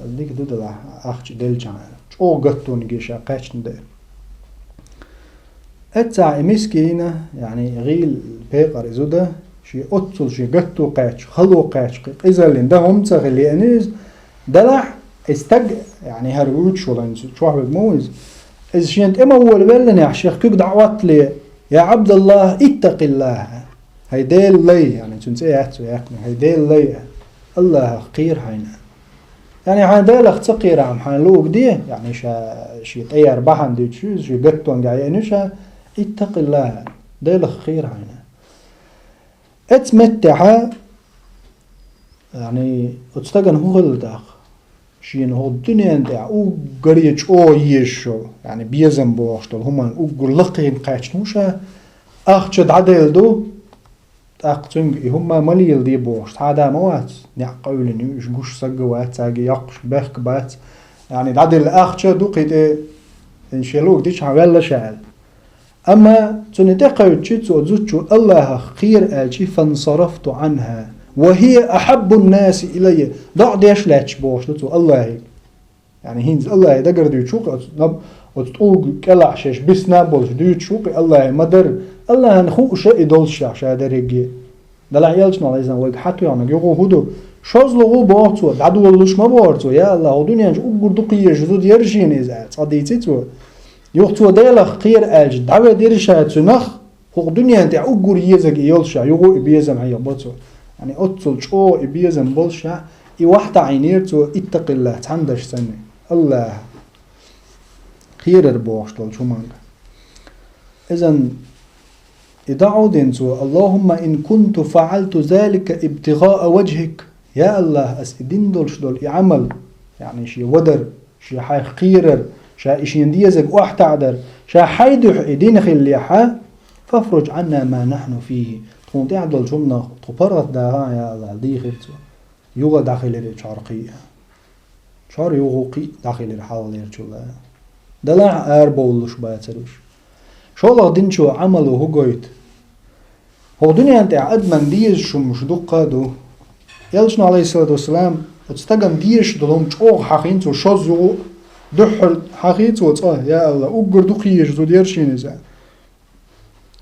Дика ду делахь, ахча делчахьана. ЧӀогӀа гаттониг ша кхаьчна дара. Эццахь и мискина, яъни гӀийла пекъара и зуда, шен оццул шен гатто кхаьчча, хало кхаьчча, кхин къизаллин дан хӀума ца хила еана иза, делахь, и стаг, яъни хӀара вуьйцуш волу, чохь верг ма ву иза. Иза шена тӀе ма волавеллинехь, шех куьг дӀа а оттале: «Я Ӏабдаллах, иттакъиллаха». ХӀай Делан лай, яъни цуьнан цӀе яц цо яьккхина, хӀай Делан лай, Аллахах кхера хьайна. Яъни хьайн Делах ца кхерахь-м, хьайн луъург де, яъни ша шен тӀеяр бахьана дуьйцуш ю иза, шен гаттонгахь еана ю ша, иттакъиллаха, Делах кхера хьайна. Эцу меттехьа, яъни оцу стагана хӀун хилла тӀаккха? Шена хӀокху дуьнен тӀехь уггаре чӀогӀа езаш йолу, яъни безам бохуш долу хӀуманна уггар лакхийна кхаьчна ву ша, ахча дӀаделла ду, тӀаккха цуьнга и хӀумма ма леладе бохуш, цхьа а да ма вац, некъ къевлина ю, уьш гуш саг а вац, цаьрга йоккхуш бехк бац, яъни дӀаделла ахча а ду кхин тӀе, шен луъург дичахьа ваьлла ша аьлла. Амма цунна тӀекхевдичи цо зудчо Аллахах кхера аьлчи, «фансарафту Ӏанха, ва хӀия ахьаббун наси илайя», доӀа деш лаьтташ бохуш ду цо Аллахе. Яъни хӀинца Аллахе дагардуьйцуш ву кхин, оцу наб-, оцу тӀулга кӀелахь шаьш бисна а болуш дуьйцуш ву кхин Аллахе ма-дарра. Аллахьан хууш и долуш ша дерриге. Делахь элчано, Ӏалайхиссалам, вайга хьатоьхнарг юха хӀун ду? ШозлагӀа боху цо, дӀадолалуш ма бохура цо, я Аллах, хӀокху дуьнен чу уггар дукха езаш зуда яра шена иза аьлла, цкъа дийци цо. Юха цо Делах кхера аьлча, дӀаведира ша цуьнах, хӀокху дуьнен тӀехь уггар езарг и йолуш ша, юха и безам хьехабо цо. Яъни оццул чӀогӀа и безам болуш ша, и вахь таӀийнера цо, иттакъиллах, цхьана даш санна. Аллах. Кхерар бохуш долчу хӀуманга. Изан и доӀа а дина цо: «Аллахумма ин кунту фаъалту залика ибтигъаа ваджхик». Я Аллах, ас и дина долуш долу и Ӏамал, яъни шен вадар, шен хьайх кхерар, ша и шена дезарг охьатаӀадар, ша хьайн дуьхьа и дина хиллехьа, «фафрудж Ӏанна ма нахьну фийхи». Тхуна тӀехь долчу хӀуманах тхо паргӀатдахахьа, я Аллах, дийхира цо. Юха дӀахилира и чхьор кхиа. Чхьор юха кхиа дӀахилира хьалхалерчул. Делахь арабовлуш бацара уьш. ШолгӀа динчо Ӏамало хӀун гойту? ХӀокху дуьнен тӀехь адаман дезаш хӀумаш дуккха а ду. Элчано, Ӏалайхиссалату вассалам, оцу стагана дезаш долу хӀума чӀогӀа хьахийна цо шозза юха а. Дуьххьал хьахийцо цкъа, я АллахӀ, уггар дукха езаш зуда яр шена иза.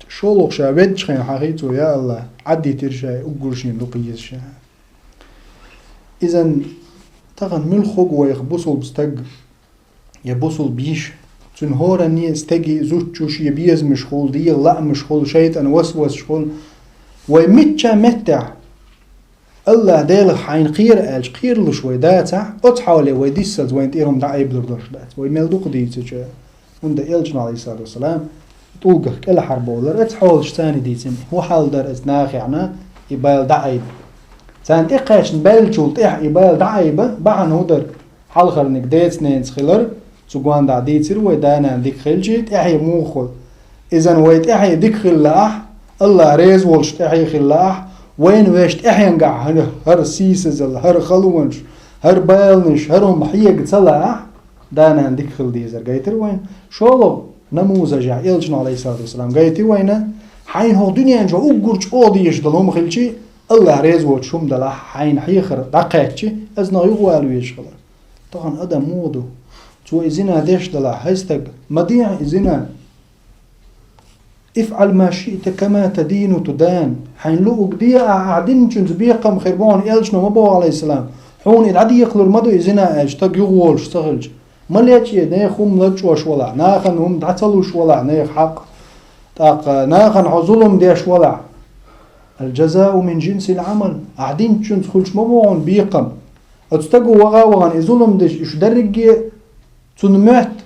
ШолгӀа ша веддача хенахь хьахийцо, я АллахӀ, Ӏаддитира ша, уггар шена дукха еза ша. Изан тахана муьлхха хӀума вайх бусулба стаг, я бусулба йиша, цуьнан хӀоранне стеге, зудчо шен безамаш хуьлу, дегӀан лаамаш хуьлу, шайтӀан васвасаш хуьлу. Вай мичча меттехь АллахӀ Делах хьайна кхера аьлча, кхералуш вай дацахь, оцу хьоле вай диссалц вайна тӀера хӀума дӀаайбалур долуш дац. Вай мел дукха дийцича, хӀунда элчано, Ӏалайхиссалату вассалам, тӀулгах кӀелхьарбовлар, оцу хьолаш царна дийцина, хӀун хьал дара оцу нахехьна и бала дӀаайба. Царна тӀекхаьчна баьллачул тӀаьхьа и бала дӀаайба, бахьана хӀун дара? Хьалхарниг деца-ненаца хилар, цу гондахь дийцира вай, да-нана дика хилчий, тӀаьхье муха хуьлу. Изан вай тӀаьхье дика хила лаахь, АллахӀ реза волуш тӀаьхье хила лаахь, вайна вешан тӀаьхьенгахь хӀара, хӀара сийсазалла, хӀара халонаш, хӀара баланаш, хӀара хӀума хьега ца лаахь, да-нана дика хила дезар гайтира вайна. ШолгӀа намазашкахь элчано, Ӏалайхиссалату вассалам, гайти вайна, хьайна хӀокху дуьнен чохь уггар чӀогӀа дезаш долу хӀума хилчий, АллахӀ реза воцуш хӀума далахь, хьайна хьехар дӀакхаьччи, иза нах юхавала везаш хилар. Тахана адам муха ду? Цо и зина деш далахь, хӀай стаг, ма дехьа и зина. «افعل ما شئت كما تدين تدان». Хьайна луург де ахь, ахь динчуьнца бекхам хир бу хьуна, элчано ма боху, Ӏалайхиссалам. Хьуна и дӀадекхалур ма ду и зина аьлча, стаг юхаволуш ца хилча. Ма лечкъа, нехан хӀума лачкъош валахь, нахана хӀума дӀа ца луш валахь, нехан хьакъ. ТӀаккха нахана хьо зулам деш валахь. «الجزاء من جنس العمل». Ахь динчуьнца хуьлуш ма бу хьуна бекхам. Оцу стага ваха а вахана и зулам деш, уьш дерриге а цунна моьтту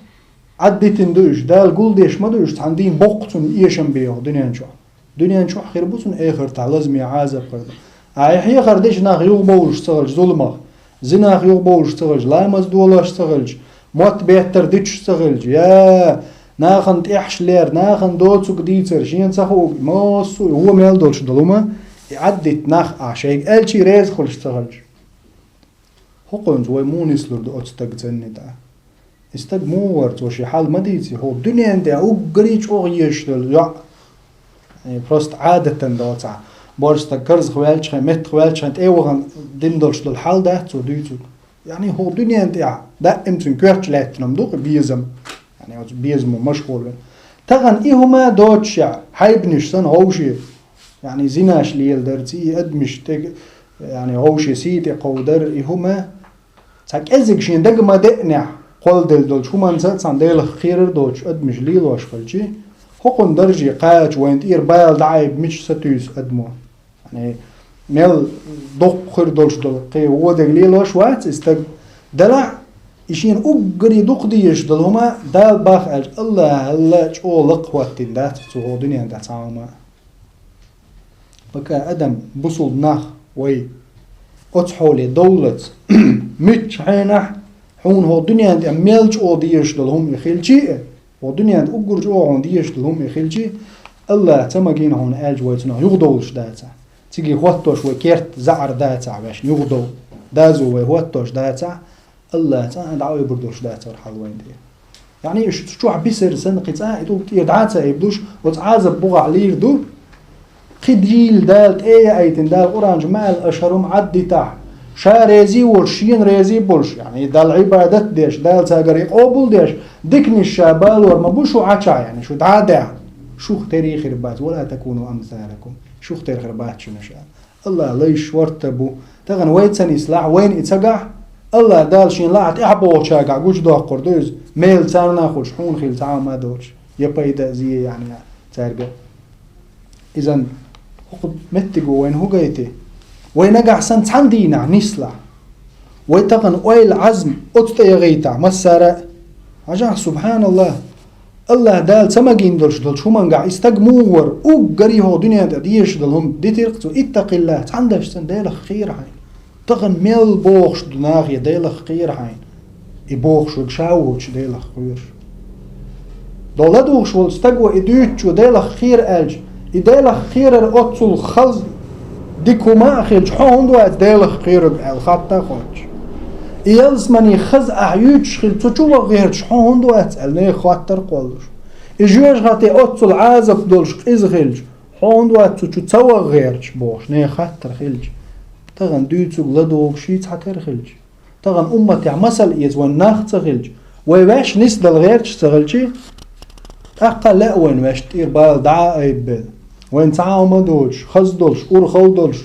Ӏаддитина ду уьш, Дала гулдеш ма ду уьш, цхьана дийнахь боккха цунна эшам беху дуьнен чохь. Дуьнен чохь хир бу цунна, эхартахь лазаме Ӏазап хир ду. Ахь и хьехар деш нах юхабовлуш ца хилча зуламах, зинах юхабовлуш ца хилча, ламаз долош ца хилча, мотт беттар диташ ца хилча, я нахана тӀехьаш лер, нахана доцург дийцар, шена ца хуург, массо а вон мел долуш долу хӀума, и Ӏаддитта нах ахь шайга аьлчий реза хуьлуш ца хилча. ХӀокхуьнца вай муха нислур ду оцу стагца цӀенна тӀе? И стаг муха вара, цо шен хьал ма дийций, хӀокху дуьнен тӀехь уггаре чӀогӀа езаш долу йоӀ. Э, просто Ӏадатан доцахь, боьрша стаг карзах ваьлча хьайн, меттах ваьлча хьайн, тӀе а вахана дина долуш долу хьал дац цо дуьйцург. Яъни хӀокху дуьнен тӀехь даим цуьнан коьртачу лаьттина ма ду-кх безам. Яъни оцу безамо машгӀул вина. Тахана и хӀума доцуш а, хьайбанаш санна хьовше, яъни зинаш леладар, цӀий адамаш тӀе, яъни хьовше сий тӀе кховдар, и хӀума цхьа кӀезиг шен дага ма деънехь, кхолладелла долчу хӀуманца а цхьана Делах кхерар доцуш адамаш лелош хилчий, хӀокхунна дарже кхача вайна тӀера бала дӀаайба мича сатуьйсу адамо. Яъни мел доккха хир долуш долу кхин вон дерг лелош вац и стаг. Делахь, и шена уггаре дукха дезаш долу хӀума Дала боху аьлча, АллахӀ, АллахӀ чӀогӀа лакха хӀоттийна дац цо хӀокху дуьнен тӀехь цхьа хӀума. Пока адам, бусулба нах вай, оцу хьоле довллалц, муьлххачу хенахь хьуна хӀокху дуьнен тӀехь мел чӀогӀа дезаш долу хӀума и хилчий а, хӀокху дуьнен тӀехь уггар чӀогӀа хьуна дезаш долу хӀума и хилчий, АллахӀа ца магийна хьуна аьлча, вай цунах юхадовлуш дацахь. Цига хӀоттош вай керта заӀар дацахь, вешна юхадовла. Доза вай хӀоттош дацахь, АллахӀа цкъа а дӀаайбур долуш дац хӀара хьал вайна тӀера. Яъни, уьш цу чохь бисар санна кхин цкъа а и тӀулг тӀера дӀа а ца айбалуш, оцу Ӏазап бухахь лийр ду. Кхин дийла Дала тӀе а яийтина, Дала Къуръан чу ма аьлла, аша хӀара хӀума Ӏаддитахь, ша резий а волуш, шена резий а болуш, яъни Далла Ӏибадат а деш, Дала цаьргара и къобал а деш, диканаш ша балор ма бу шу Ӏачахь, яъни шу дӀа а даьхна, шух тера хир бац, «ولا تكونوا أمثالهم», шух тера хир бац шуна ша. АллахӀ лайш шортта бу. Тахана вай ца нислахь, вайна и ца гахь, АллахӀ Дала шена лаахь тӀаьхьабогӀучаьргахь гучудоккхур ду иза, мел царна а хуьлуш, хьуна хилла цхьа а ма доцуш, я пайда а, зе а, яъни, цаьрга. Изан хӀокху меттиго вайна хӀун гайти? Вай нагахь санна цхьана дийнахь нислахь, вай тахана ойла, Ӏазм оцу тӀе яхийтахь массара а, хьажахь, субхьаналлахӀ, АллахӀ Дала ца магийна долуш долчу хӀумангахь и стаг муха вара, уггаре хӀокху дуьнен тӀе дезаш долу хӀума дитира-кх цо, «اتق الله», цхьана дашца Делах кхера хьайна. Тахана мел бохуш ду нахе, Делах кхера хьайна. И бохуш верг ша воцуш Делах кхоьруш. Дов ладугӀуш волу стаго и дуьйцучо Делах кхера аьлча, и Делах кхерар оццул хаза дика хӀума а хилча, хьо хӀунда вац Делах кхоьруш аьлла хатта а хоттуш. И ялсамани хаза ахь юьйцуш хилча, цу чу ваха гӀерташ хьо хӀунда вац аьлла нехан хаттар а кхоллуш. И жоьжахати оццул Ӏазап долуш къиза хилча, хьо хӀунда вац цу чу ца ваха гӀерташ бохуш нехан хаттар хилча, тахана дуьйцург ладугӀург ший цхьатера хилча, тахана умматехь масал эца вайн нах ца хилча, Вай ваьш нисдала гӀерташ ца хилча, тӀаккха лаьа вайна ваьшта тӀера бала дӀа а айбелла. Вайна цхьа а хӀума доцуш, хаза долуш, урхалла долуш,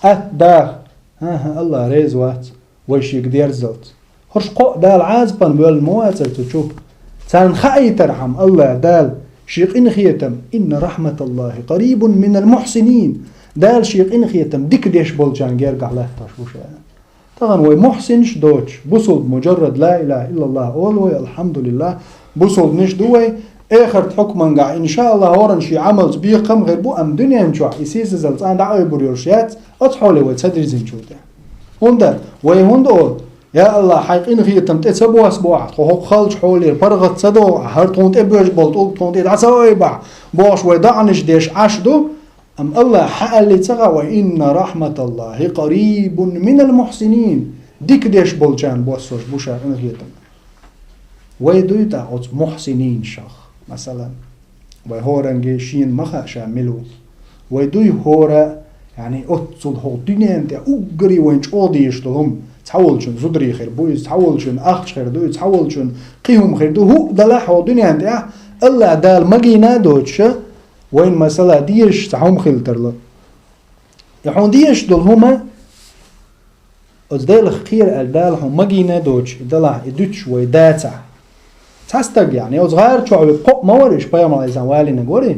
атта даха. ХӀан-хӀа, АллахӀ реза вац вай шега дерзалц. ХӀорш кхоъ Дала Ӏазапан воьллина ма вацара цу чу. Царна хаийтархьама АллахӀ Дала шен къинхетам, «Инна рахматаллахи къарибун минал мухсинин». Дала шен къинхетам дика деш болчарна гергахь латтош бу ша. Тахана вай мухсинаш доцуш, бусулба муджаррад ла илаха иллаллах олу вай, алхьамдулиллах, бусулбанаш ду вай, эхарт хьукмангахь, иншааллах, хӀоранна шен Ӏамалца бекхам а хир бу, амма дуьнен чохь и сийсазалла цкъа а дӀаайбур йолуш яц, оцу хьоле вай ца дирзинчул тӀе. ХӀунда, вай хӀунда олу: «Я АллахӀ, хьайн къинхетам тӀе ца босса бохьа, тхо хӀокху халчу хьолера паргӀат ца догӀу, хӀара тхуна тӀе боьжу болу тӀулг тхуна тӀе дӀа ца айбахь», бохуш вай доӀанаш деш Ӏаш ду, амма АллахӀа хьан аьллий ца хаьа вай: «Инна рахматаллахи къарибун минал мухсинин». Дика деш болчарна боссош бу ша къинхетам. Вай дуй тӀаккха оцу мухсининашах, масалан, вай хӀоранге шена ма хаьа ша мила ву. Вай дуй хӀора, яъни оццул хӀокху дуьнен тӀехь уггаре вайна чӀогӀа дезаш долу хӀума. Цхьаволчун зударий хир бу иза, цхьаволчун ахча хир ду иза, цхьаволчун кхин хӀума хир ду. ХӀуъа далахь хӀокху дуьнен тӀехь, АллахӀ Дала магийна а доцуша, вайна, масала, дезаш цхьа хӀума хила тарло. И хьуна дезаш долу хӀума, оцу Делах кхера аьлла, Дала хьуна магийна а доцуш, и далахь, и дуьтуш вай дацахь. Цхьа стаг, яъни, оцу гӀара чохь вуьгу кхоъ ма вара, уьш пайхамар Ӏалайхиссалам валийнарг вара.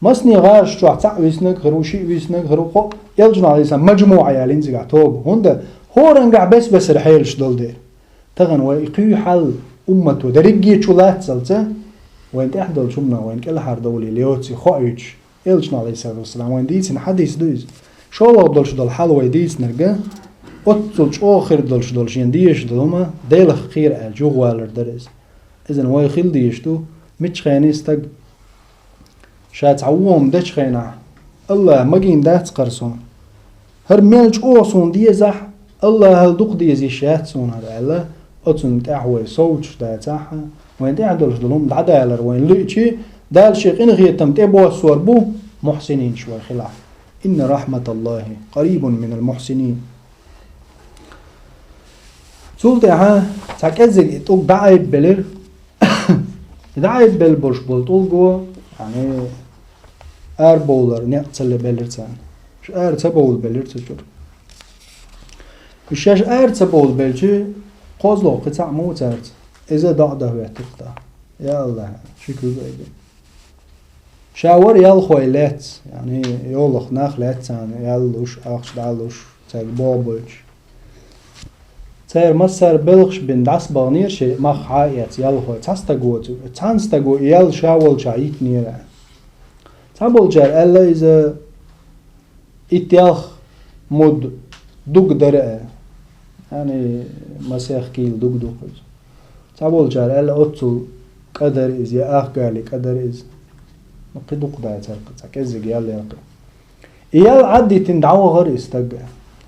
Масане гӀараш чохь цхьаъ виснарг хир ву, шиъ виснарг хир ву, кхоъ, элчано Ӏалайхиссалам маджмуӀа аьлла цигахь тоба. ХӀунда хӀорангахь бес-бесара хьелаш долу дела. Тахана вай и кхуьй хьал уммато дерриге чу лаццалца, вайн тӀехь долчу хӀуманах вайн кӀелхьардовлий лоций хоуьйтуш, Элчано, Ӏалайхиссалату вассалам, вайн дийцина хьадис ду иза. ШолгӀа долуш долу хьал вай дийцинарг, оццул чӀогӀа хир долуш долу шена дезаш долу хӀума, Делах кхера аьлла, юхавалар дара иза. Иза вай хила дезаш ду, миччахенний стаг ша цхьа вон хӀума дечу хенахь, АллахӀа магийна дац хӀара суна. ХӀара мел чӀогӀа суна дезахь, АллахӀал дукха деза йиш яц суна хӀара аьлла, оцунна тӀехь вай совцуш дацахь, вайн тӀехь долуш долу хӀума дӀадалар вайна луьйчи, Дала шен къинхетам тӀебоссор бу мухсининаш вай хилахь. Инна рахматаллахи къарибун минал мухсинин. Цул тӀаьхьа цхьа кӀеззиг и тӀулг дӀаайбелира. И дӀаайбелла болуш болу тӀулго, яъни, арабовлар некъ ца лебелира царна. Шу ара ца бовла белира цу чуьра. Уьш шаьш ара ца бовла белчи, кхозлагӀа кхин цхьаъ ма ву цаьрца. Иза доӀа дан хӀоьттира тӀаккха. Я АллахӀ, ши куьг айбина. Ша вара ялхой лаьцна, яъни, йолах нах лаьцна царна ял луш, ахча дӀа а луш, цаьрга боху бойтуш. Цара массара белхаш бина дӀасабаханера шайн мах хьа а эцна ялхой. Цхьа стаг воцу, цхьана стаго и ял ша волчохь йитинера. Цхьаболчара аьлла иза итт-ялх муд дуг дара аьлла. Яъни масех кийла дуг ду-кх иза. Цхьаболчара аьлла оццул кӀа дара иза, я ах гали кӀа дара иза. Ну, кхин дукха дацара, цхьа кӀеззиг ял яра кхин. И ял Ӏаддитина дӀавахара и стаг.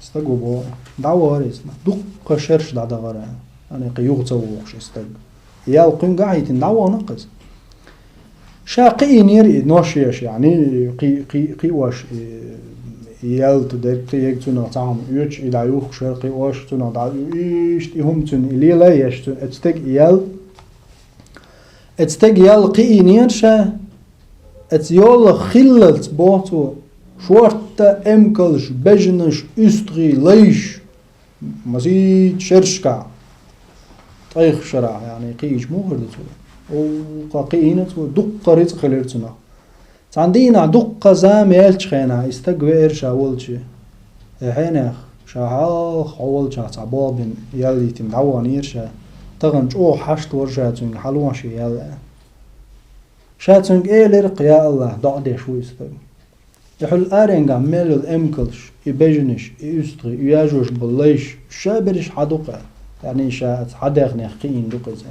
Стаг ву боху. ДӀавахара иза. Дуккха шераш дӀадахара. Яъни кхин юха ца вухуш и стаг. И ял кхуьнгахь а йитина дӀавахана-кх иза. Ша кхиийнера и нош еш, яъни кхи-, кхи-, кхиош и, и ялта дерг, кхиерг цунах цхьа хӀума оьцуш, и дӀаюхкуш яра кхиош, цунах дӀа-, иштта и хӀума цуьнан и лела а еш, цуьнан оцу стеган ял, оцу стеган ял кхиийнера ша, оцу йолах хиллалц боху цо, шортта эмкалш, бежанаш, уьстагӀий, лайш. Масийтта шерашкахь, ткъех шарахь, яъни, кхиийча муха хир ду цо? Оха кхиийна цо, дуккха рицкъ хилира цунах. Цхьана дийнахь дуккха зама яьллачу хенахь, и стаг веара ша волчу. Э, хьенех, ша хьалха хьо волчохь цхьа болх бина ял йитина дӀаваханера ша. Тахана чӀогӀа хьашт вара ша цуьнга, хьалон шен ял аьлла. Ша цуьнга элира-кх: «Я АллахӀ, доӀа деш ву и стаг». И хьуьлла аренгахь мел йолу эмкалш, и бежанаш, и уьстагӀий, и яжош болу лайш, ша берриш хьан ду-кх, яъни ша оцу хьан дегӀнех кхиийна ду-кх иза.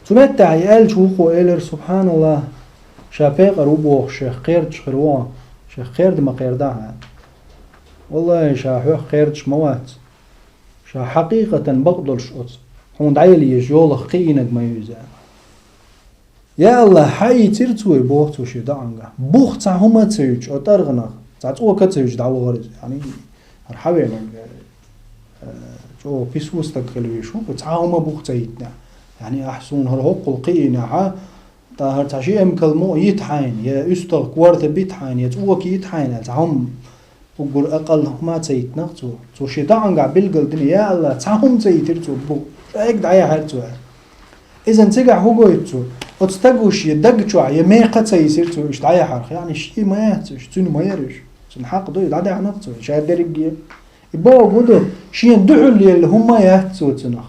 Цу меттехь и аьллачу вукхо элира: «СубхьаналлахӀ, ша пекъар ву бохуш шех кхердаш хир ву хьо, шех кхерда ма кхерда хьан». «ВаллахӀи, ша хьох кхердаш ма вац. Ша хьакъикъатан бакъдолуш оцу хьуна дӀаяла еза йолах кхиийнарг ма ю иза». «Я АллахӀ, хьаийцира цо и», боху цо шен доӀангахь. Бух цхьа хӀума а ца юьтуш, оцу тӀаргӀанах, цхьа цӀока а ца юьтуш дӀавахара иза. Яъни, хӀара хьан веанарг, ЧӀогӀа пису стаг хила везаш ву, цхьа хӀума бух ца йитинехь. Яъни ахь суна хӀара хӀоккхул кхиийнехь, тӀаккха хӀара цхьа ши эмкал мукъа йита хьайна, я уьстагӀ корта бита хьайна, я цӀока йита хьайна, цхьа хӀума уггар акъал хӀума ца йитинехь цо. Цо шен доӀангахь билгал дина, я АллахӀ, цхьа хӀума ца йитира цо бух, шайга дӀаяхьара цо. Изан цигахь хӀун гойту цо? Оцу стага шен даг чохь я мекха ца йисира цо, уьш дӀаяхьарх. Яъни шен ма яц уьш, цуьнан ма яра уьш. Цуьнан хьакъ ду, и дӀадаьхьнарх цо, ша дерриге. И боху ду, шен дуьхьал елла хӀума яц цо цунах.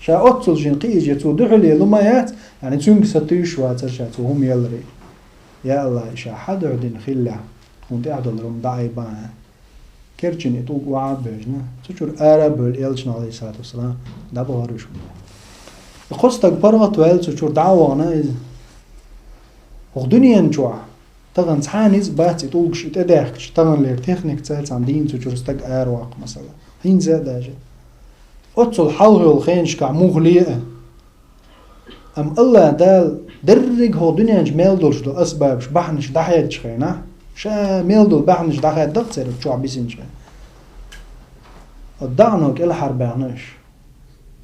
Ша оццул шен кхиийча цо дуьхьал елла хӀума яц, яъни цуьнга сатуьйсуш вацара ша цо хӀума елларе. Я АллахӀ, ша хьан дуьхьа дина хиллехь, хӀунда тӀехь долу хӀума дӀаайбана. Керчина и тӀулг охьа а бевзина, цу чуьра ара а бевлла, элчанах, Ӏалайхиссалату вассалам, дӀабахара уьш. И кхо стаг паргӀатваьлла цу чуьра дӀа а вахана иза. ХӀокху дуьнен чохь тахана цхьа а ницкъ бац и тӀулгаш и тӀедаьхкича, таханлера техника цхьаьна дийна цу чуьра стаг ара ваккха, масала. ХӀинца а даже. Оццул хьалха йолу хенашкахь муха ле а. Амма АллахӀ Дала дерриг хӀокху дуьнен чу мел долуш долу асбабаш, бахьанаш дӀахьедачу хенахь, ша мел долу бахьанаш дӀахаьдда-кх церан чохь бисинчу хенахь. Оцу даӀано кӀелхьарбаьхна уьш.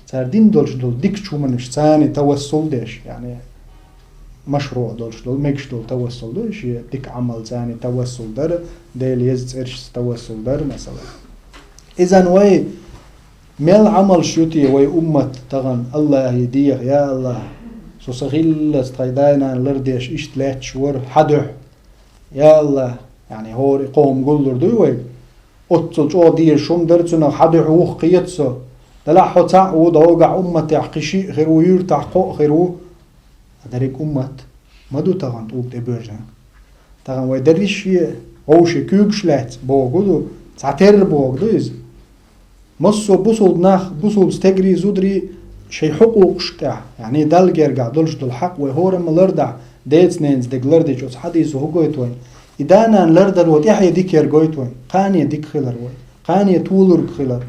Цара дина долуш долу дикачу хӀуманаш, царна тавассул деш, яъни машруӀ долуш долу, мегаш долу тавассул ду, шен дика Ӏамал царна тавассул дара, Делан еза цӀерашца тавассул дара, масала. Изан вай мел Ӏамалш ю те вай уммат тахана АллахӀе деха, я АллахӀ, со сан хиллаца тхайн да-нана лардеш иштта лаьтташ вара хьан дуьхьа. Я АллахӀ, яъни хӀора и кхо хӀума гуллур дуй вай? Оццул чӀогӀа дезаш хӀума дара цунах, хьан дуьхьа вухкхета со. Делахь хьо цхьаъ ву, догахь умматехь кхин шиъ хир ву, юьртахь кхоъ хир ву. Дерриг уммат ма ду тахана тӀулг тӀе боьжна. Тахана вай дерриш а вовшийн куьйгаш лаьцна бохург ду, цхьатерра бохург ду иза. Массо а бусулба нах, бусулба стегарий, зударий шайн хьукъукъаш тӀехь, яъни Далла гергахь долуш долу хьакъ вай хӀорамма лардахь, деца-ненаца дерг лардича, оцу хьадисо хӀун гойту вайна? И да-нана лардаро тӀаьхье дика яр гойту вайна, кхане дика хилар вай, кхане толург хилар.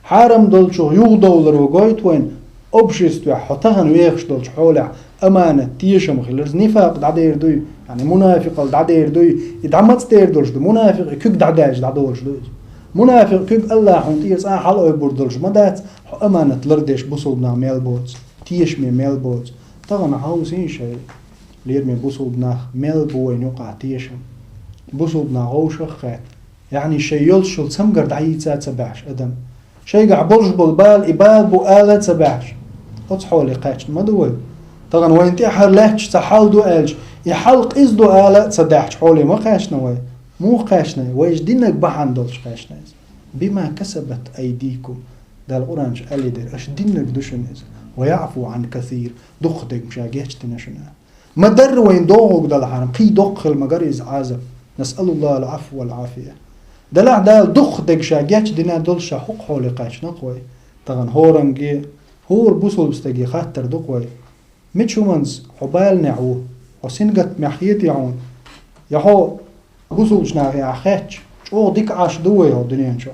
Хьарам долчух юхадовларо гойту вайна, обществехь хьо тахана вехаш долчу хьолехь аманат, тешам хилар, иза нифакъ дӀадер дуй, яъни мунафикъалла дӀадер дуй, и дӀа маца дер долуш ду, мунафикъ и куьг дӀадаьлча дӀадолуш ду иза. Мунафикъ куьг АллахӀана тӀера цкъа а хьалаойбур долуш ма дац, хьо аманат лардеш бусулба нах мел боцу, тешаме мел боцу. Тахана хьовсийша, лераме бусулба нах, мел бу вайна юкъахь тешам. Бусулба нах вовшах а хаьттина. Яъни шайн йолччул цамгар дӀайийца а ца баьхьаш адам. Шайгахь болуш болу бала и бала бу ала а ца баьхьаш. Оцу хьоле кхаьчна ма ду вай. Тахана вайна тӀехь хӀара лаьтташ цхьа хьал ду аьлча, и хьал къиза ду ала а ца даьхьачу хьоле ма кхаьчна вай. Муха кхаьчна? Вайша динарг бахьана долуш кхаьчна иза. «Бима касабат айдикум». Дала Къуръан чу аьлла дара, аша динарг ду шуна иза. «Ва яъфу Ӏан касир». Дукха дерг ша гечдина шуна. Ма дарра вайна догӀург далахьара, кхин доккха хила ма гара иза Ӏазап. Насъалуллахал Ӏафва вал Ӏафия. Делахь Дала дукха дерг ша гечдина долуш ша хӀокху хьоле кхаьчна-кх вай. Тахана хӀоранге, хӀора бусулба стаге хаттар ду-кх вай. Мича хӀуманца хьо баланехь ву, хьо сингаттамехь хетий хьуна? Я хьо бусулбачу нахе ахь хаьттича, чӀогӀа дика Ӏаш ду вай хӀокху дуьнен чохь?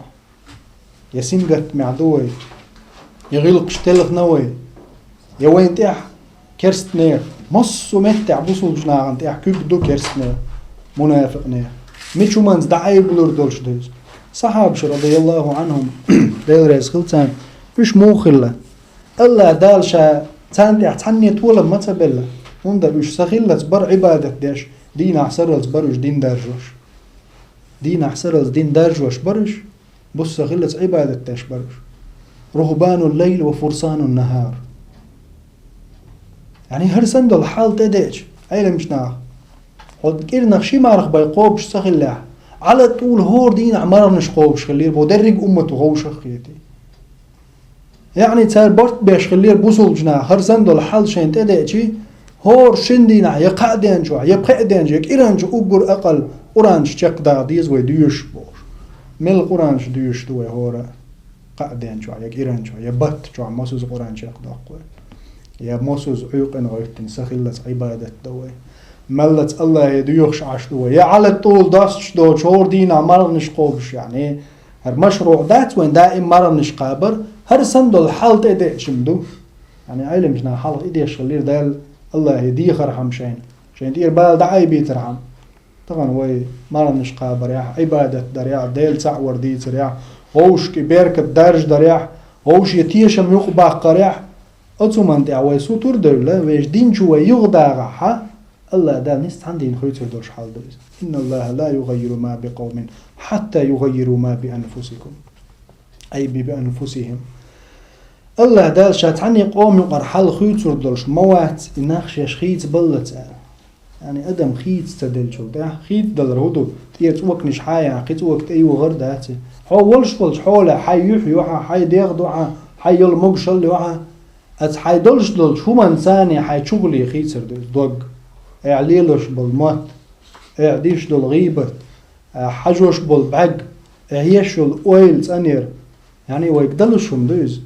Я сингаттамехь ду вай, я гӀиллакхаш телхина вай, я вайна тӀехь керстанех, массо а меттехь бусулбачу нахана тӀехь куьг ду керстанех, мунафикънех. Мича хӀуманца дӀаайбалур долуш ду иза? Сахьабаш, радияллаху Ӏанхум, Дела реза хила царна, уьш муха хилла? АллахӀ Дала ша царна тӀехь цхьанне толам ма ца белла, хӀунда уьш сан хиллаца бара Ӏибадат деш, дийнахь сарралц бара уьш дин даржош. Дийнахь сарралц дин даржош бара уьш, буса сан хиллаца Ӏибадат деш бара уьш. «Рухбанул лайл ва фурсанун нахар». Яъни хӀара санна долу хьал тӀедеача, Ӏеламчу наха, хьо кӀирнах ши марха бен кхобуш ца хиллехь, Ӏала тӀула хӀора дийнахь марханаш кхобуш хиллера, бо дерриг уммато вовшах а хетий. Яъни цара барт беш хиллера бусулбачу наха, хӀара санна долу хьал шайна тӀедеачий, хӀора шина дийнахь я кхаа ден чохь, я пхеа ден чохь, я кӀиран чохь уггар акъал Къуръанаш чекхдаха деза вай доьшуш бохуш. Мел Къуръанаш доьшуш ду вай хӀора кхаа ден чохь, я кӀиран чохь, я батта чохь мосазза Къуръан чекхдоккху вай. Я мосазза Ӏуьйкъина гӀевттина сан хиллаца Ӏибадат до вай. Меллаца АллахӀе доьхуш Ӏаш ду вай. Я Ӏала тӀула достуш доцуш хӀора дийнахь марханаш кхобуш, яъни, хӀара машруӀ дац вайн даим марханаш кхабар, хӀара санна долу хьал тӀедеача-м ду. Яъни Ӏеламчу наха хьалха и деш хиллера, Дала АллахӀе дехархьама шайна, шайна тӀера бала дӀаайбийтархьама. Тахана вай марханаш кхабарехь, Ӏибадат дарехь, Дела цхьаъ вар дийцарехь, вовшашка беркат даржадарехь, вовшийн тешам юкъабаккхарехь, оцу хӀуманна тӀехь вай сутара а девлла, вешан дин чу вай юхадахахь, АллахӀ Дала нийса цхьана дийнахь хуьйцур долуш хьал ду иза. إن الله لا يغير ما بقوم حتى يغيروا ما بأنفسهم. أي بأنفسهم. АллахӀ Дала Ша цхьанне къоман юкъара хьал хуьйцур долуш ма вац, и нах шаьш хийцабаллалц аьлла. Яъни адам хийца ца деллачул тӀаьхьа, хийцадалар хӀун ду? ТӀера цӀоканаш хьа а яьхна, кхин цӀока тӀе юхар дац и. Хьо волуш волчу хьолехь хьайн юьхь ю хьан, хьайн дегӀ ду хьан, хьайн йолу могушалла ю хьан. Аса хьайн долуш долчу хӀуманца хьайн чухула хийцар ду иза дог, айхьа лелош болу мотт, айхьа деш долу гӀийбат, айхьа хьажош болу бӀаьрг, айхьа еш йолу ойла цӀанъяр. Яъни вайга далуш хӀума ду иза.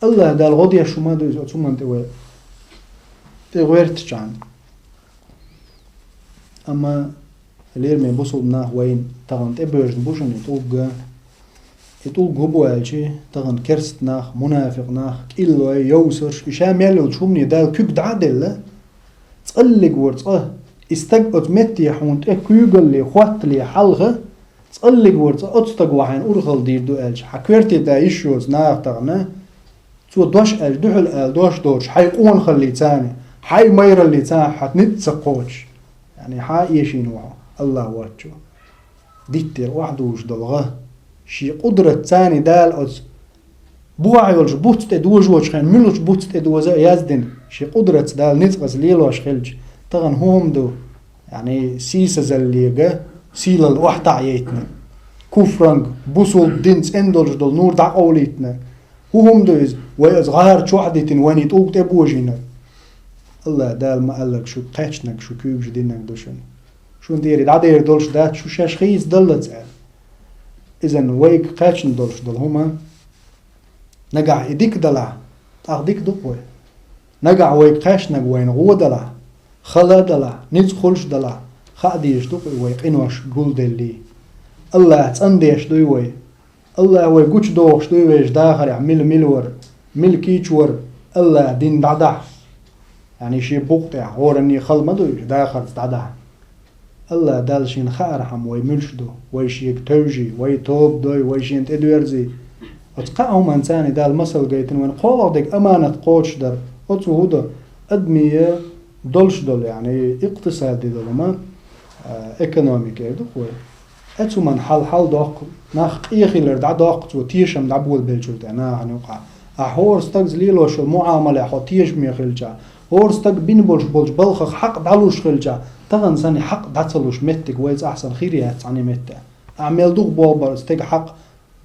АллахӀ Дала гӀо деш хӀума ду иза оцу хӀуманна тӀе вай тӀе гӀертачхьана. Амма, лераме бусулба нах, вайна тахана тӀебоьжна бу шуна и тӀулг. И тӀулг хӀун бу аьлча, тахана керста нах, мунафикъ нах, кӀиллой, йовсарш, и ша мел йолчу хӀумане Дала куьг дӀа а делла, цкъа а лигвар цкъа, и стаг оцу метте хьуна тӀе куьйгалле, хӀоттале хьалха, цкъа а лигвар цкъа оцу стага хьайна урхалла дийр ду аьлча, хьан коьрте дан йиш йоцу наха тахана, цо дош аьлча, дуьхьал ала дош доцуш, хьайн къонахаллица, хьайн майраллица хьан ницкъ ца кхочуш, яъни хьан а эшийна ву хьо, АллахӀ воцчо. Диттера охьадужуш долу гӀа. Шен къудратца Дала оцу бухахь йолчу буц тӀе дожочу хенахь, муьлхачу буц тӀе доза а яздина, шен къудратца Дала ницкъаца лелош хилча, тахана хӀун хӀума ду? Яъни сийсазаллега сийлалла охьатаӀаяйтинарг, куфранга, бусулба динца цӀена долуш долу нур дӀакъовлийтинарг. ХӀун хӀума ду иза? Вай аса гӀара чохь а дитина, вайна и тӀулг тӀебожийнарг. АллахӀ Дала ма-аллара, шу кхаьчнарг, шу куьйгаш динарг ду шуна. Шуна тӀера дӀадер долуш дац, шу шаьш хийцадаллалц аьлла. Иза вайга кхаьчна долуш долу хӀума, нагахь и дика далахь, тӀаккха дика ду-кх вай. Нагахь вайга кхаьчнарг вайна гӀо далахь, хала а далахь, ницкъ хуьлуш далахь, хаа дезаш ду-кх и вай къинош гулделлий. АллахӀ цӀандеш дуй вай. АллахӀ вай гучудохуш дуй вешан дахарехь мила-мила вар, мила кийча вар, АллахӀа дин дӀадахь. Яъни шен букъа тӀехь гӀоранний хала ма дуй уьш дахарца дӀадахь. АллахӀ Далла шена хаархьама вай муьлш ду, вай шега тевжий, вай тоба дой, вай шена тӀедоьрзий. Оцу кхаа хӀуманца Дала масал гайтина вайна, кхоалгӀа дерг аманат кхочушдар, оцу хӀун ду, адамийн долуш долу, яъни икътисади долу ма, а, экономика эр ду-кх вай. Оцу хӀуманна хьал-хьал доккху, нах къехилар дӀадоккху цо тешам дӀаболабеллачул тӀаьхьа нахана юкъахь. Ахь хӀора стагца лелош йолу муӀамалехь хьо тешаме хилча, хӀора стага бина болуш болчу балхах хьакъ дӀалуш хилча, тахана санна хьакъ дӀа ца луш меттиг вайца ахь санна хир яц цхьана а метте. Ахь мел дукха боху бара стеган хьакъ,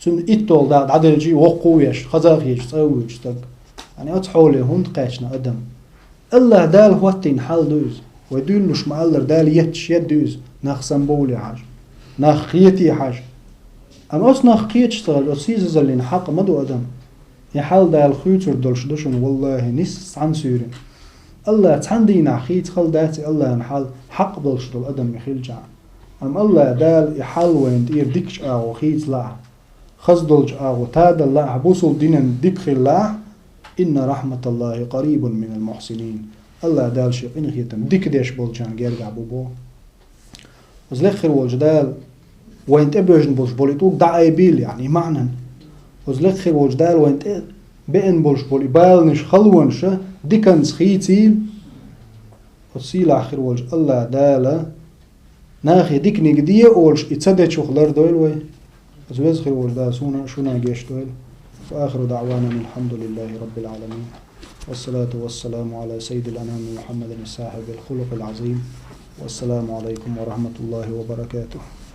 цуьнан итталгӀа дакъа дӀаделчий воккха а веш, хаза а хеташ цӀа а воьдуш стаг. Яъни оцу хьоле хӀунда кхаьчна адам? АллахӀ Дала хӀоттийна хьал ду иза. Вай дуьйлалуш ма-аллара, Дала етташ ед ду иза, нах самабовле хьажа, нах кхете хьажа. Амма оцу нах кхеташ ца хилча, оцу сийсазаллин хьакъ ма ду адам. И хьал Дала хуьйцур долуш ду шуна, валлахӀи, нийсса цхьана суьйрана. АллахӀ цхьана дийнахь хийца хала дац и АллахӀан хьал, хьакъ долуш долу адам и хилчахь. Амма АллахӀ Дала и хьал вайна тӀера дикачу агӀор хийца лаахь, хаза долчу агӀор тадала лаахь, бусулба динан дика хила лаахь, إن رحمة الله قريب من المحسنين. АллахӀ Дала шен къинхетам дика деш болчарна гергахь бу боху. Оцу лекха хир волчу Дала вайна тӀебоьжна болуш болу и тӀулг дӀаайбийла, яъни маьӀнан. Оцу лекха хир волчу Дала вайна тӀе беана болуш болу и баланаш, халонаш диканца хийцийла. Оцу сийлахь хир волчу АллахӀ Дала нахе диканиг де олуш и ца дечух лардойла вай. Оцу веза хир волчу Дала суна а, шуна а гечдойла. وآخر دعوانا أن الحمد لله رب العالمين. والصلاة والسلام على سيد الأنام محمد صاحب الخلق العظيم. والسلام عليكم ورحمة الله وبركاته.